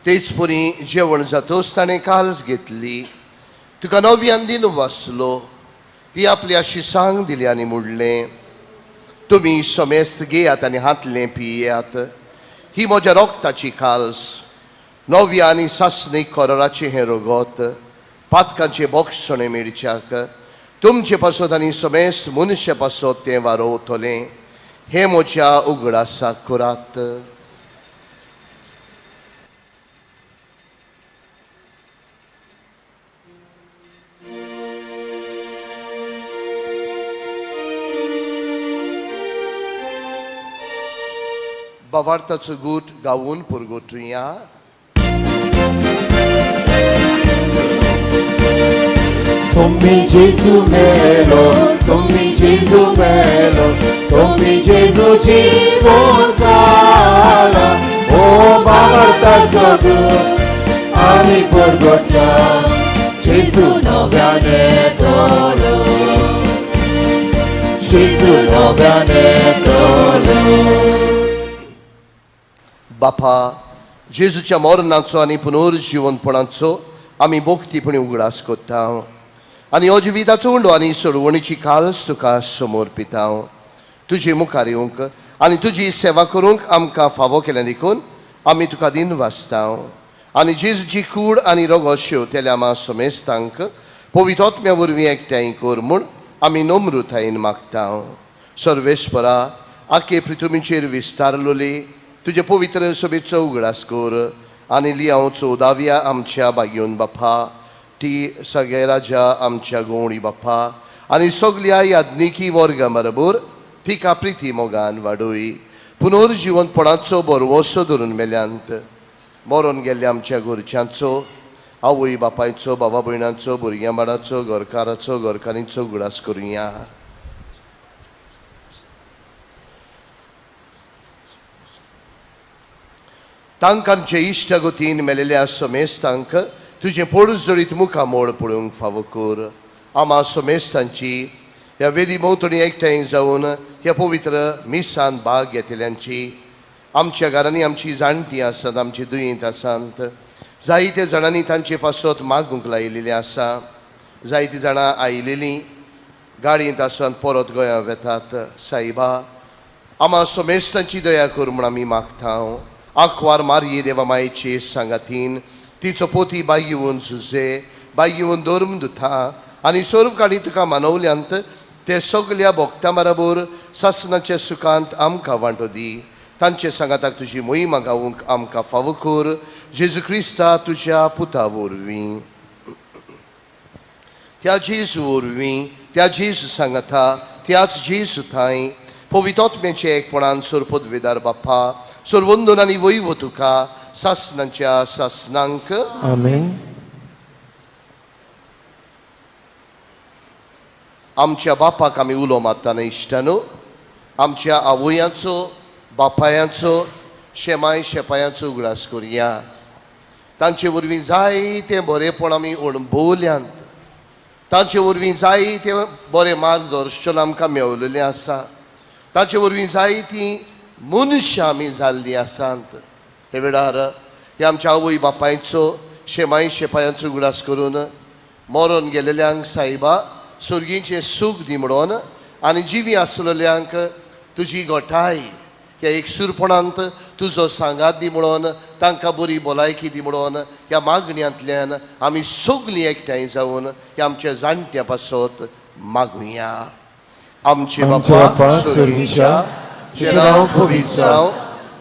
तेच परी जेवण जातच ताणें काल्स घेतली, तुका नव्यान दिन वाचलो, ती आपल्या शिसांक दिली आनी म्हणलें, तुमी समेस्त घेयात आनी हातलें पियात, ही म्हज्या रोगताची काल्स, नव्या आनी सासणीक कोराचें हें रोगत, पातकांचें बोक्षणें मेळच्याक तुमचे पासत आनी समेस्त मनशा पासत तें वारोवतलें, हें म्हज्या उगडासाक करात. बावार्थाचो गूट गावून पुरगोटुया. Sommi Gesù melo, sommi Gesù melo, sommi Gesù जीवन झाला. ओ बावार्थाचो गूट आमी पुरगोटया, जेजू नव्याने तोलो, जेजू नव्याने तोलो. बापा, जेजूच्या मरणाचो आनी पुनर्जिवनपणाचो आमी भक्तीपणी उगडास करता आनी हो जिविताचो उंडो आनी सोडवणीची काल्स तुका समोर पिता. तुजे मुखार येवंक आनी तुजी सेवा करूंक आमकां फावो केल्या देखून आमी तुका दिन वाचता आनी जेजूची कूड आनी रोगो शेवतेल्या आमा समेस्तांक पवित्र वरवीं एकठांय कर म्हूण आमी नम्रतायेन मागता. सर्वेस्परा, आखे पृथ्वीचेर विस्तारलोली तुजे पवित्र सभेचो उगडास कर आनी लियांव चवदाव्या आमच्या बागयोन बाप्पा, ती सगळे राजा आमच्या गोवणी बाप्पा आनी सगल्या याज्ञिकी वर्गा बरोबर तिका प्रिती मोगान वाडोय. पुनर्जिवनपणाचो बरवसो धरून मेल्यांत मरोन गेल्ल्या आमच्या घरच्यांचो, आवय बापायचो, बाबा भयणांचो, भुरग्यां बाळाचो, घरकाराचो, घरकारींचो उगडास करुया. तांकांचे इश्टागतीन मेलेल्या समेस्तांक तुजें पोडजडीत मुखामोळ पळोवंक फावो कर. आमा समेस्तांची ह्या वेदी भोंवतणी एकठांय जावन ह्या पवित्र मिसान भाग घेतल्यांची, आमच्या घरांनी आमची जाणटी आसात, आमची दुयेंत आसात, जायते जाणांनी तांचे पासत मागूंक लायिल्लें आसा, जायतीं जाणां आयिल्लीं गाडयेंत आसून परत गोंया वेतात. साईबा, आमा समेस्तांची दया कर म्हूण आमी मागता. आंकवार मारये देवा मायेचे सांगातीन तिचो पोती बाय येवन सुजे, बाय येवन धर्म दुथा आनी सर्व काळी तुका मानवल्यांत ते सगल्या भोक्ता बरोबर सासनाच्या सुखांत आमकां वांटो दी. तांचे सांगाताक तुजी मोहिमा गावूंक आमकां फावो कर, जेजू क्रिस्ता तुज्या पुता वरवीं. त्या जेजू वरवीं, त्या जेजू सांगाता, त्याच जेजू थांय पवित्र एकपणान सरपदवेदार बाप्पा, सर्वंदन आनी वैव तुका सासनाच्या सासनांक. आमेन. आमच्या बापाक आमी उलो मारतना इश्टानो, आमच्या आवयांचो, बापायांचो, शेमाय शेपायांचो उगडास करुया. तांचे वरवीं जायतें बरेंपण आमी अणभवल्यांत, तांचे वरवीं जायतें बरें मार्गदर्शन आमकां मेवलेलें आसा, तांचे वरवीं जायतीं मनशां आमी जाल्लीं आसात. हे वेळार ह्या आमच्या आवय बापायचो, शेमाय शेपायांचो उगडास करून मरोन गेलेल्यांक सायबा सुर्गींचें सूख दी म्हणून आनी जिवी आसलेल्यांक तुजी गोठाय ह्या एकसूरपणांत तुजो सांगात दी म्हणून, तांकां बरी भलायकी दी म्हणून ह्या मागण्यांतल्यान आमी सगलीं एकठांय जावन ह्या आमच्या जाणट्या पासत मागुया. आमचे बापा सुर्गीच्या, तुजें नांव पवित्र जावं,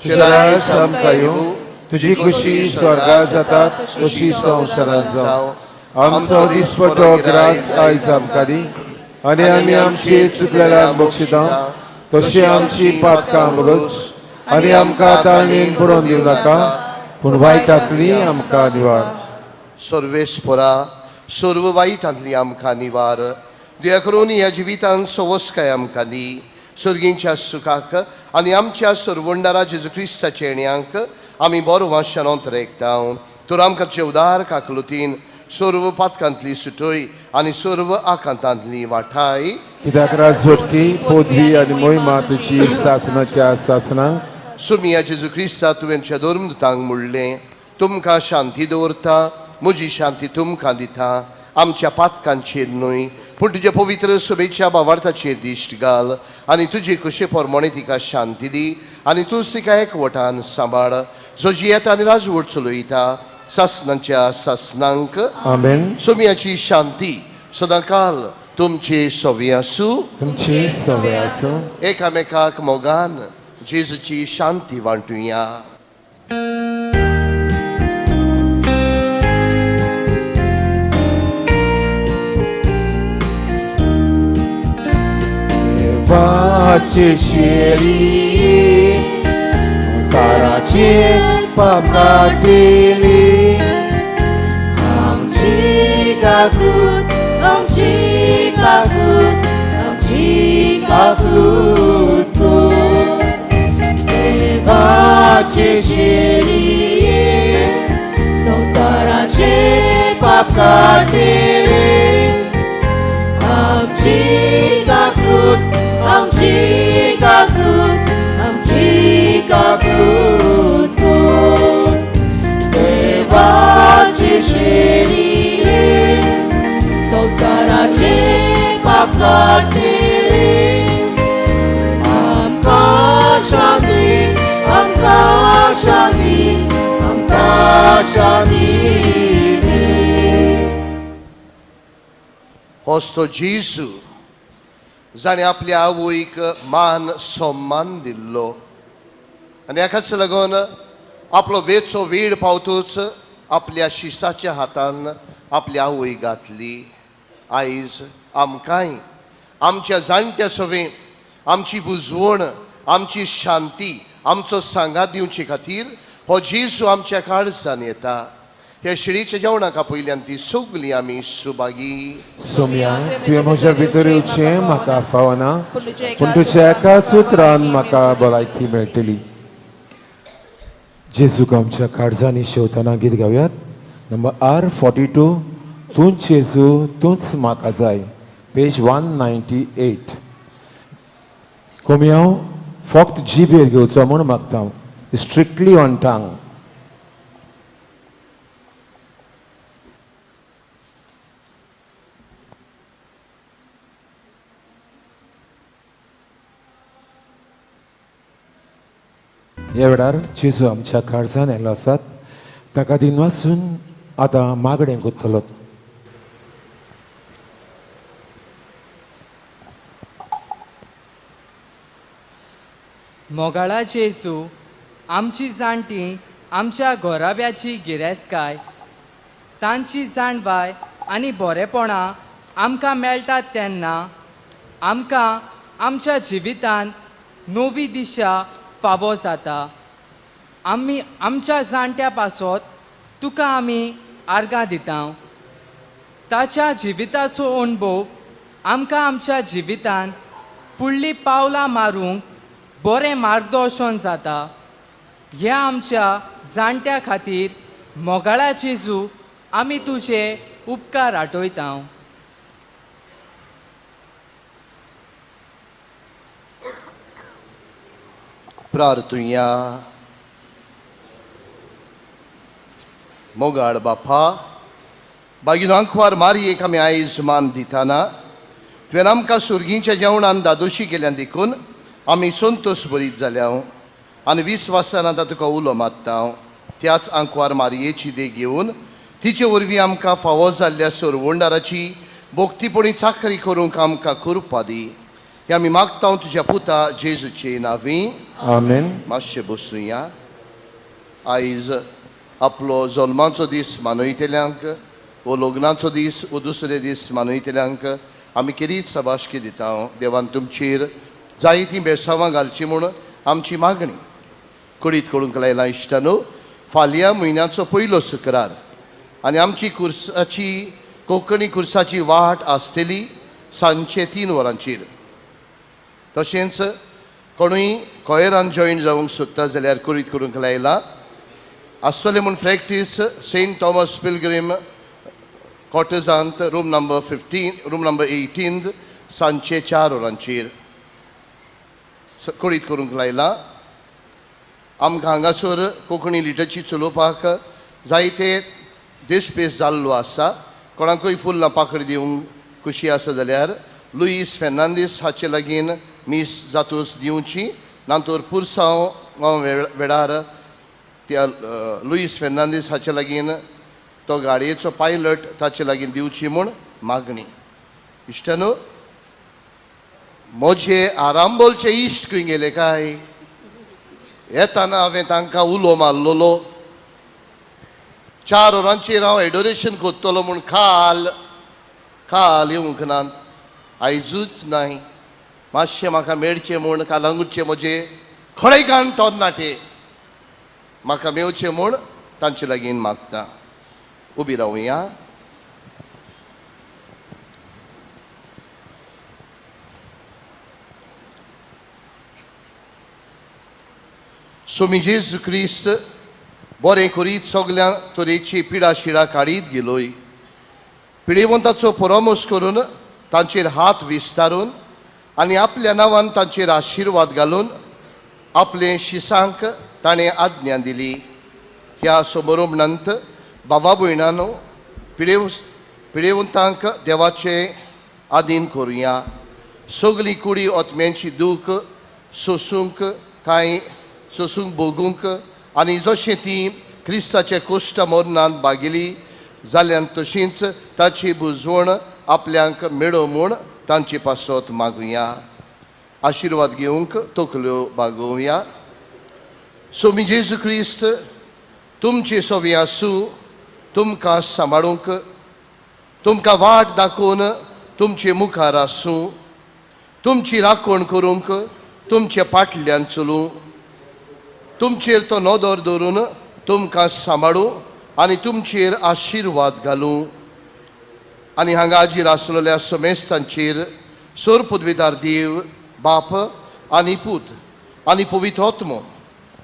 तुजें राज आमकां येवं, तुजी खुशी स्वर्गार जाता तशी संवसारांत जावं. आमचो दिसपटो ग्रास आयज आमकां दी आनी आमी आमची चुकलेल्या बक्षिता तशी आमची पातकां बगस आनी आमकां ताणेन पडोवन दिवं नाका, पूण वायटांतली आमकां निवार. सर्वेस्परा सर्व वायटांतली आमकां निवार दया करून ह्या जिवितांत सवस्काय आमकां दी सर्गींच्या सुखाक आनी आमच्या सरवंडारा जेजू क्रिस्ताच्या येण्यांक आमी बरो वाशानोत रेखता. तर आमकां तुजे उदार काकलुतीन सर्व पातकांतली सुटय आनी सर्व आकांतांतली वाठाय. कित्याक राजवटकी पदवी आनी मोहिमा तुजी सासणाच्या सासणाक. सुमिया जेजू क्रिस्ता तुवें धर्मदूतांक म्हणलें तुमकां शांती दवरता म्हजी शांती तुमकां दिता. आमच्या पातकांचेर न्हय पूण तुज्या पवित्र सभेच्या भावार्थाचेर दिश्ट घाल आनी तुजे कशे प्रमाणे तिका शांती दी आनी तूंच तिका एकवटान सांबाळ जो जियेता आनी राजवट चलयता सासणाच्या सासणांक. आमेन. सोमियाची शांती सदांकाल तुमची सवी आसूं. तुमची सवय आसूं. एकामेकाक मोगान जेजूची शांती वांटुया. देवाची शेळी संवसाराची पाप काडली आमची काकूट आमची काकूट आमची काकूट कर. देवाची शेळी संवसाराचे पाप काडली आमची काकूट आमची काकूट आमची काकूट कर. देवाची शेळी संवसाराचे पाप काडली आमकां शांती आमकां शांती आमकां शांती दी. होच तो जेजू जाणें आपल्या आवयक मान सन्मान दिल्लो आनी हाकाच लागून आपलो वेचो वेळ पावतूच आपल्या शिसाच्या हातान आपल्या आवय घातली. आयज आमकांय आमच्या जाणट्या सवें आमची बुजवण आमची शांती आमचो सांगात दिवचे खातीर हो जेजू आमच्या काळजान येता. ह्या शिळीच्या जेवणाक आपयल्यान ती सगळी आमी सुभागी. सोम्या तुवें म्हज्या भितर येवचें म्हाका फावना पूण तुज्या एकाच उतरान म्हाका भलायकी मेळटली. जेजूक आमच्या काळजांनी शेवतना गीत गावयात. नंबर R42 तूंच जेजू तूंच म्हाका जाय. पेज 198. कोमियांव फक्त जिबेर घेवचो म्हूण मागता. Strictly on tongue. ह्या वेळार जेजू आमच्या काळजान येयल्लो आसात ताका दिनवासून आतां मागणें करतलो. मोगाळा जेजू आमची जाणटी आमच्या घराब्याची गिरेस्तकाय तांची जाणवाय आनी बरेपणां आमकां मेळटात तेन्ना आमकां आमच्या जिवितांत नवी दिशा फावो जाता. आमी आमच्या जाणट्या पासत तुका आमी आर्गां दिता. ताच्या जिविताचो अणभव आमकां आमच्या जिवितांत फुडलीं पावलां मारूंक बरें मार्गदर्शन जाता. ह्या आमच्या जाणट्या खातीर मोगाळा जेजू आमी तुजे उपकार आठयता. प्रार्थुया. मोगाळ बापा बागीन आंकवार मारयेक आमी आयज मान दिताना तुवें आमकां सुर्गींच्या जेवणान दादोशी केल्यान देखून आमी संतोश बरीत जाल्या आनी विस्वासान आतां तुका उलो मारता. त्याच आंकवार मारयेची देख घेवन तिचे वरवीं आमकां फावो जाल्ल्या सरवंडाराची भोक्तीपणी चाकरी करूंक आमकां कृपा दी. हे आमी मागता तुज्या पुता जेजूचे नांवी. आमेन. मातशें बसुया. आयज आपलो जल्माचो दीस मनयतल्यांक वो लग्नाचो दीस वो दुसरे दीस मनयतल्यांक आमी केरीत सभाशकी दिता. देवान तुमचेर जायतीं बेसांवां घालचीं म्हूण आमची मागणी. कळीत करूंक लायलां इश्टानो, फाल्यां म्हयन्याचो पयलो शुक्रार आनी आमची कुर्साची कोंकणी कुर्साची वाट आसतली सांजचे 3 वरांचेर. तशेंच कोणूय कॉयरान जॉयन जावंक सोदता जाल्यार कुरीत करूंक लायला आसतलें म्हूण प्रॅक्टीस सेंट थॉमस पिलग्रीम कॉटर्जांत रूम नंबर 15 रूम नंबर 18 सांजचे 4 वरांचेर कळीत करूंक लायला. आमकां हांगासर कोंकणी लिटरची चलोवपाक जायते देशपेस जाल्लो आसा. कोणाकूय फुलां पाकडी दिवंक खुशी आसा जाल्यार लुईस फेर्नांदीस हाचे लागीं मीस जातूस दिवची नातर पुरसांव वेळार त्या लुईस फेर्नांदीस हाचे लागीं तो गाडयेचो पायलट ताचे लागीं दिवची म्हूण मागणी. इश्टानो, म्हजे आरांबोलचे इश्ट खंय गेले काय? येताना हांवें तांकां उलो मारलेलो, 4 वरांचेर हांव एडोरेशन करतलो म्हूण काल काल येवंक ना, आयजूच नाय. मातशें म्हाका मेळचें म्हूण कालांगुटचे म्हजे खडेगांठ तरणाटे म्हाका मेवचें म्हूण तांचे लागीं मागता. उबी रावया. स्वामी जेजू क्रिस्त बरें करीत सगल्या तरेची पिडा शिडा काडीत गेलोय. पिडेवंताचो परामर्श करून तांचेर हात विस्तारून आनी आपल्या नांवान तांचेर आशिर्वाद घालून आपले शिसांक ताणें आज्ञा दिली. ह्या समारंभांत बाबा भयणानो पिडेवंतांक देवाचे आदीन करुया. सगली कुडी ओतम्यांची दूख सोसूंक कांय सोसूंक भोगूंक आनी जशें ती क्रिस्ताच्या कोश्ट मरणांत बागिली जाल्यार तशींच ताची बुजवण आपल्यांक मेळो म्हूण तांचे पासत मागुया. आशिर्वाद घेवंक तकल्यो बागोवया. स्वामी जेजू क्रिस्त तुमचे सवी आसूं, तुमकां सांबाळूंक, तुमकां वाट दाखोवन तुमचे मुखार आसूं, तुमची राखण करूंक तुमचे फाटल्यान चलूं, तुमचेर तो नदर दवरून तुमकां सांबाळूं आनी तुमचेर आशिर्वाद घालूं. आनी हांगा हाजीर आसलेल्या समेस्तांचेर सोर पदवीदार देव बाप आनी पूत आनी पवित्र आत्मो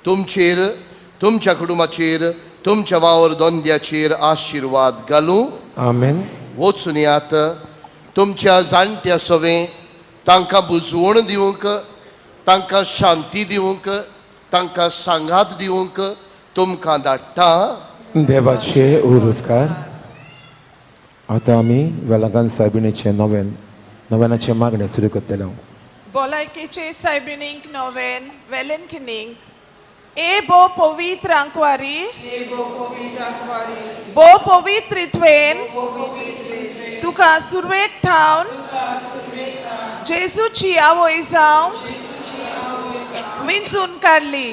तुमचेर, तुमच्या कुटुंबाचेर, तुमच्या वावर धंद्याचेर आशिर्वाद घालूं. आमेन. वचून यात तुमच्या जाणट्या सवें तांकां बुजवण दिवंक, तांकां शांती दिवंक, तांकां सांगात दिवंक तुमकां धाडटा. देवाचे उपकार. आतां आमी वेलंगण सायबिणीचें नवेन नवेनाचें मागणें सुरू करतले. भलायकेचे सायबिणीक नोवेन वेलंकिनीक ए बो पवित्र आंकवारी, बो पवित्रित्वेन तुका सुरवेक थावन जेजूची आवय जावं विंचून काडली.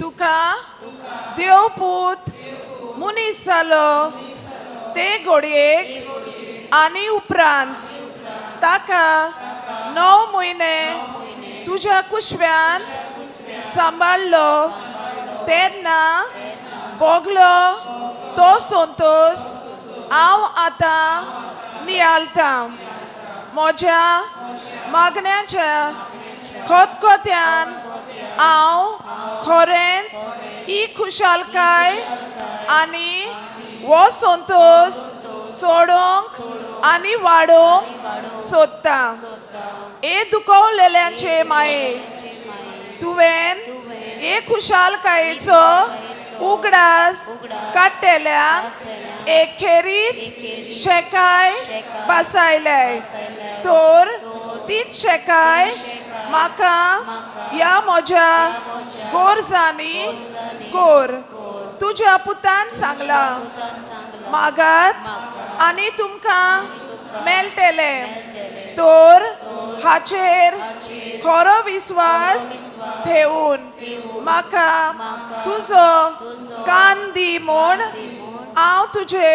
तुका देव पूत मनीस जालो ते घडयेक आनी उपरांत ताका 9 म्हयने तुज्या कुशव्यान सांबाळ्ळो तेन्ना भोगलो तो संतोश हांव आतां नियाळटां. म्हज्या मागण्याच्या खतखत्यान हांव खरेंच ही खुशालकाय आनी हो संतोश चडोवंक आनी वाडोवंक सोदता. हे दुखवलेल्यांचे माये, तुवें हे खुशालकायेचो उगडास काडटेल्यांक एक खेरीत शेकाय बसायले तर तीच शेकाय म्हाका ह्या म्हज्या गोरजांनी कोर. तुज्या पुतान सांगलां मागात आनी तुमकां मेळटलें. तर हाचेर खरो विस्वास ठेवून म्हाका तुजो कान दी म्हूण हांव तुजे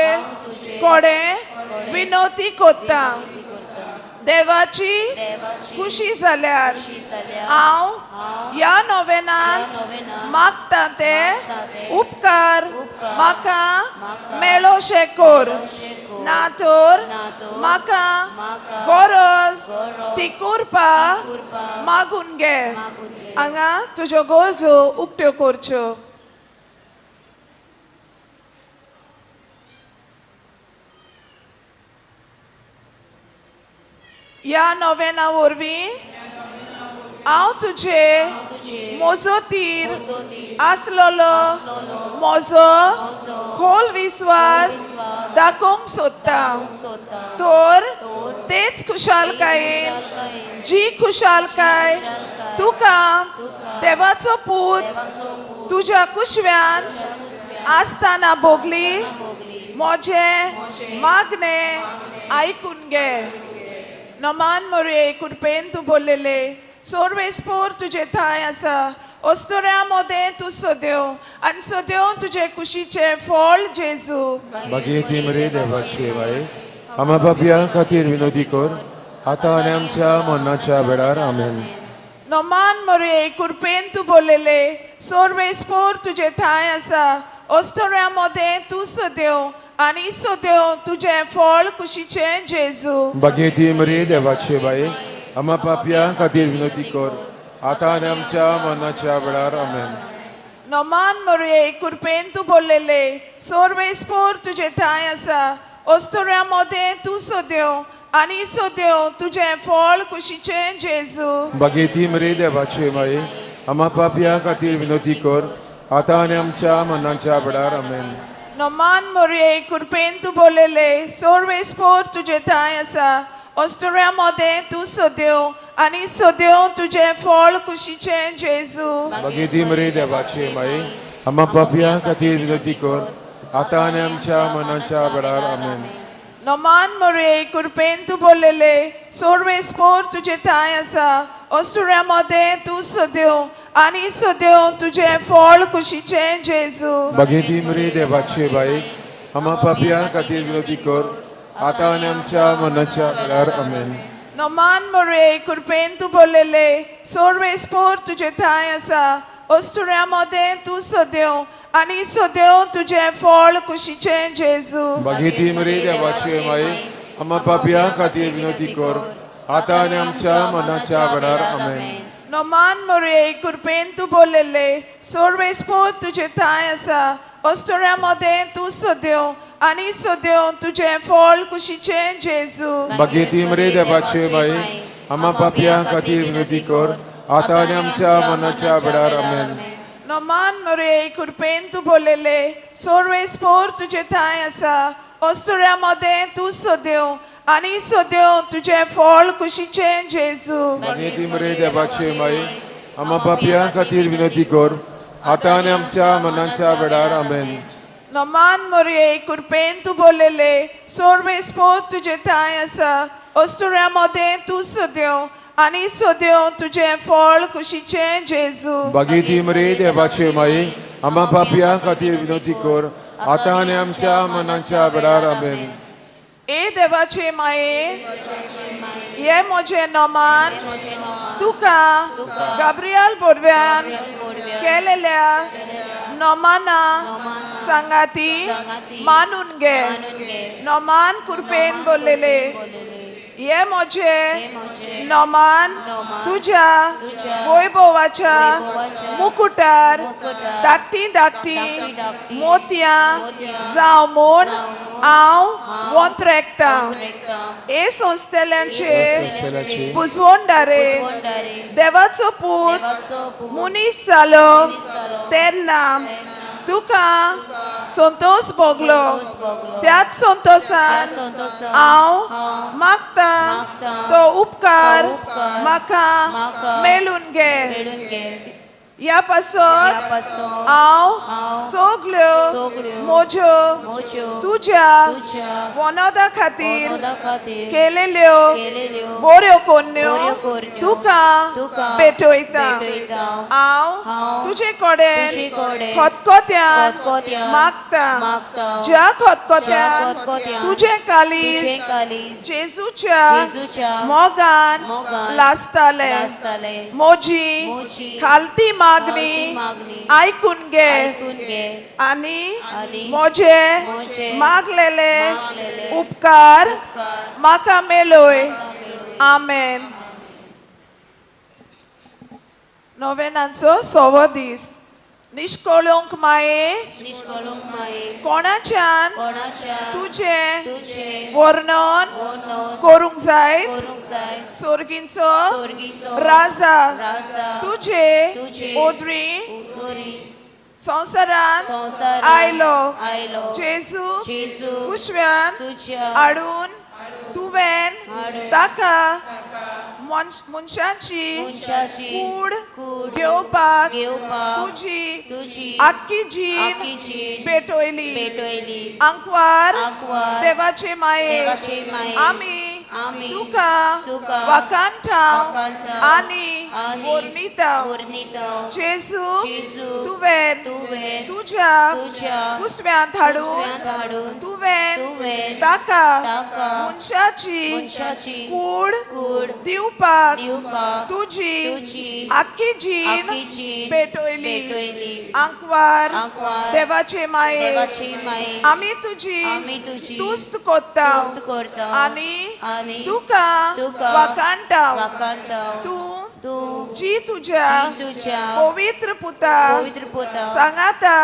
कडेन विनवती करतां. देवाची खुशी जाल्यार हांव ह्या नोवेनान मागता ते उपकार म्हाका मेळोशे कर, ना तर म्हाका गरज ती कृपा मागून घे. हांगा तुज्यो गरजो उक्त्यो करच्यो. ह्या नोवेना वरवीं हांव तुजे मोजोतीर आसलेलो म्हजो खोल विस्वास दाखोवंक सोदता. तर तेच खुशालकायेन जी खुशालकाय तुका देवाचो पूत तुज्या कुशव्यान आसतना भोगली, म्हजें मागणें आयकून घे. नमान मोरये कृपेन तूं बोल्लेले सोर्वेस्पोर तुजे थांय आसा. ओस्तोऱ्या मोदें तूं सदेव आनी सदेव तुजे कुशीचें फळ जेजू. बागेती मरे देवाची बाय आमा पापयां खातीर विनोदी कर आतां आनी आमच्या मरणाच्या वेळार. आमेन. नमान मोरये कृपेन तूं बोल्लेले सोर्वेस्पोर तुजे थांय आसा. ओस्तोऱ्या मोदें तूं सदेव आनी सदेव तुजें फळ कुशीचें जेजू. बागेती मरे देवाचे बाये आमा पापयां खातीर विनोदी कर आतां आनी आमच्या मरणाच्या वेळार. आमेन. नमान मोरये कृपेन तूं बोल्लेले सोर्वेस्पोर तुजे थांय आसा. ओस्तोऱ्या मोदें तूं सदेव आनी सदेव तुजें फळ कुशीचें जेजू. बागेती मरे देवाचे बाये आमा पापयां खातीर विनोदी कर आतां आनी आमच्या मरणाच्या वेळार. आमेन. नमान मोरये कृपेन तूं बोल्लेले सोर्वेस्पोर तुजे थांय आसा. ओस्तोऱ्या मोदें तूं सदेव आनी सदेव तुजें फळ कुशीचें जेजू. बागेती मरे देवाचे माये आमा पापयां खातीर विनोदी कर आतां आनी आमच्या मरणाच्या वेळार. आमेन. नमान मोरये कृपेन तूं बोल्लेले सोर्वेस्पोर तुजे थांय आसा. ओस्तोऱ्या मोदें तूं सदेव आनी सदेव तुजें फळ कुशीचें जेजू. बागेती मरे देवाचे बाये आमा पापयां खातीर विनोदी कर आतां आनी आमच्या मरणाच्या वेळार. आमेन. नमान मोरये कृपेन तूं बोल्लेले सोर्वेस्पोर तुजे थांय आसा. ओस्तोऱ्या मोदें तूं सदेव आनी सदेव तुजें फळ कुशीचें जेजू. बागेती मरे देवाचे माये आमा पापयां खातीर विनोदी कर आतां आनी आमच्या मरणाच्या वेळार. आमेन. नमान मोरये कृपेन तूं बोल्लेले सोर्वेस्पोर तुजे थांय आसा. ओस्तोऱ्या मोदें तूं सदेव आनी सदेव तुजें फळ कुशीचें जेजू. बागेती मरे देवाचे माये आमा पापयां खातीर विनोदी कर आतां आनी आमच्या मरणाच्या वेळार. आमेन. नमान मोरये कृपेन तूं बोल्लेले सोर्वेस्पोर तुजे थांय आसा. ओस्तोऱ्या मोदें तूं सदेव आनी सदेव तुजें फळ कुशीचें जेजू. बागेती मरे देवाचे माये आमा पापयां खातीर विनोदी कर आतां आनी आमच्या मरणाच्या वेळार. आमेन. नमान मोरये कृपेन तूं बोल्लेले सोर्वेस्पोर तुजे थांय आसा. ओस्तोऱ्या मोदें तूं सदेव आनी सदेव तुजें फळ कुशीचें जेजू. बागेती मरे देवाचे माये आमा पापयां खातीर विनोदी कर आतां आनी आमच्या मरणाच्या वेळार. आमेन. ए देवाचे माये हे म्हजें नमान तुका गाब्रियल बोडव्यान केलेल्या नमाना सांगाती मानून घे. नमान कृपेन बोल्लेले हे म्हजें नमान तुज्या वैभवाच्या मुकुटार धाकटी धाकटी मोतयां जावं म्हूण हांव वोंत्रेकतां. हे संस्थेल्यांचे पुजवणदारे देवाचो पूत मनीस जालो तेन्ना तुका संतोष भोगलो. त्याच संतोषान हांव मागता तो उपकार म्हाका मेळून घे. ह्या पासत हांव सगल्यो म्हज्यो तुज्या वनोदा खातीर केलेल्यो बऱ्यो कोन्न्यो तुका भेटयता. हांव तुजे कडेन खतखत्यान मागता, ज्या खतखत्यान तुजें कालीज जेजूच्या मोगान लासतालें. म्हजी खालती मागणी आयकून घे आनी म्हजे मागलेले उपकार म्हाका मेळय. आमेन. नोवेनांचो 6वो दीस. निष्कळंक माये कोणाच्यान तुजें वर्णन करूंक जाय. सोर्गींचो राजा तुजे ओद्री संवसारांत आयलो. जेजू कुशव्यान हाडून तुवें ताका मनशांची कूड घेवपाक तुजी आख्खी जीण पेटयली. आंकवार देवाचे माये आमी तुका वाखाणटा आनी वर्णिता. जेजू तुवें तुज्या कुसव्यांत हाडून तुवें ताका मनशाची कूड दिवपाक तुजी आख्खी जीण पेटयली. आंकवार देवाचे माये आमी तुजी तुस्त करता आनी तुका वाखाणटा. तूं जी तुज्या पवित्र पुता सांगाता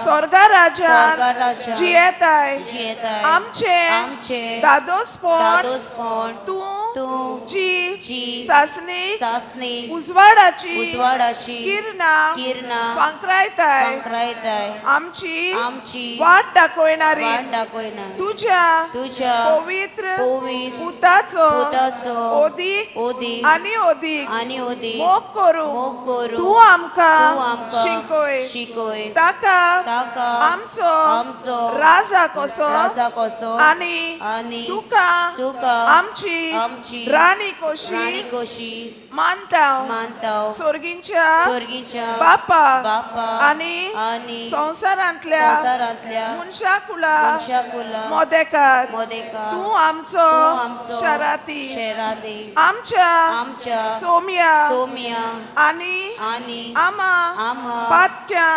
स्वर्गा राजान जियेताय. आमचें दादोसपण तूं जी सासणी उजवाडाची किरणां फांकरायताय. आमची वाट दाखयणारी तुज्या पवित्र पुताचो ओदीक आनी ओदीक मोग करूंक तूं आमकां शिकय. ताका आमचो राजा कसो आनी तुका आमची राणी कशी मानता. सोर्गींच्या बापा आनी संवसारांतल्या मनशाकुला मोदेकार तूं आमचो शराती. आमच्या सोम्या आनी आमा पातक्या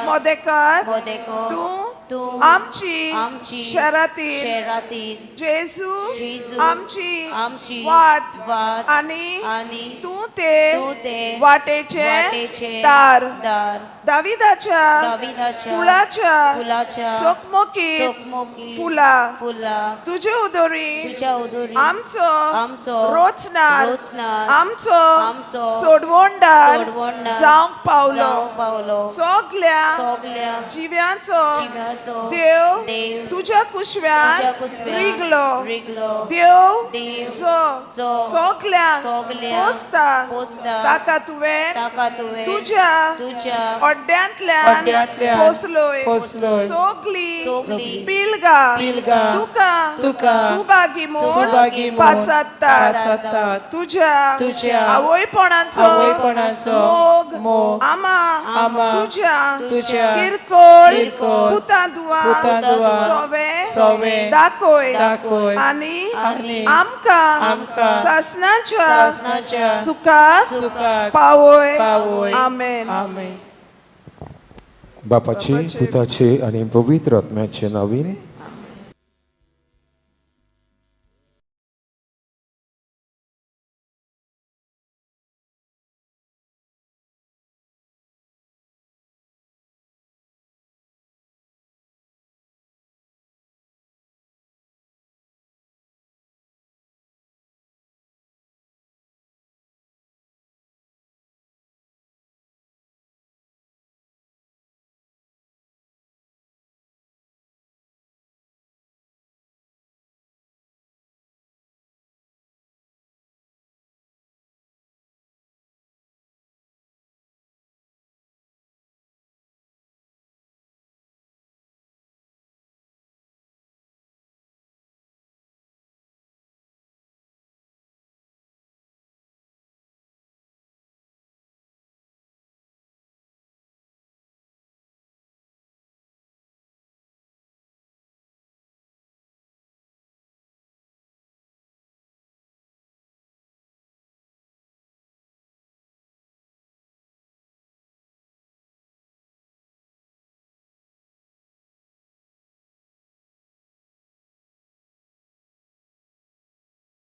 मोदेकार तूं आमची शराती. जेजू आमची वाट आनी तूं ते वाटेचे दार. दाविदाच्या कुळाच्या चकमकी फुला तुजे उदरी आमचो रोचणार आमचो सोडवणदार जावंक पावलो. सगल्या जिव्यांचो देव तुज्या कुशव्यान रिगलो. देव जो सगल्यांक पोसता ताका तुवें तुज्या अड्ड्यांतल्यान पोसलोय. सगली पिलगा तुका सुभागी म्हूण पाचारतात. तुज्या आवयपणाचो मोग आमा तुज्या किरकोळ पुतां दुवां सोवे दाखय आनी आमकां सासणाच्या सुखाक पावय. आमेन. बापाचे पुताचे आनी पवित्र आत्म्याचे नांवान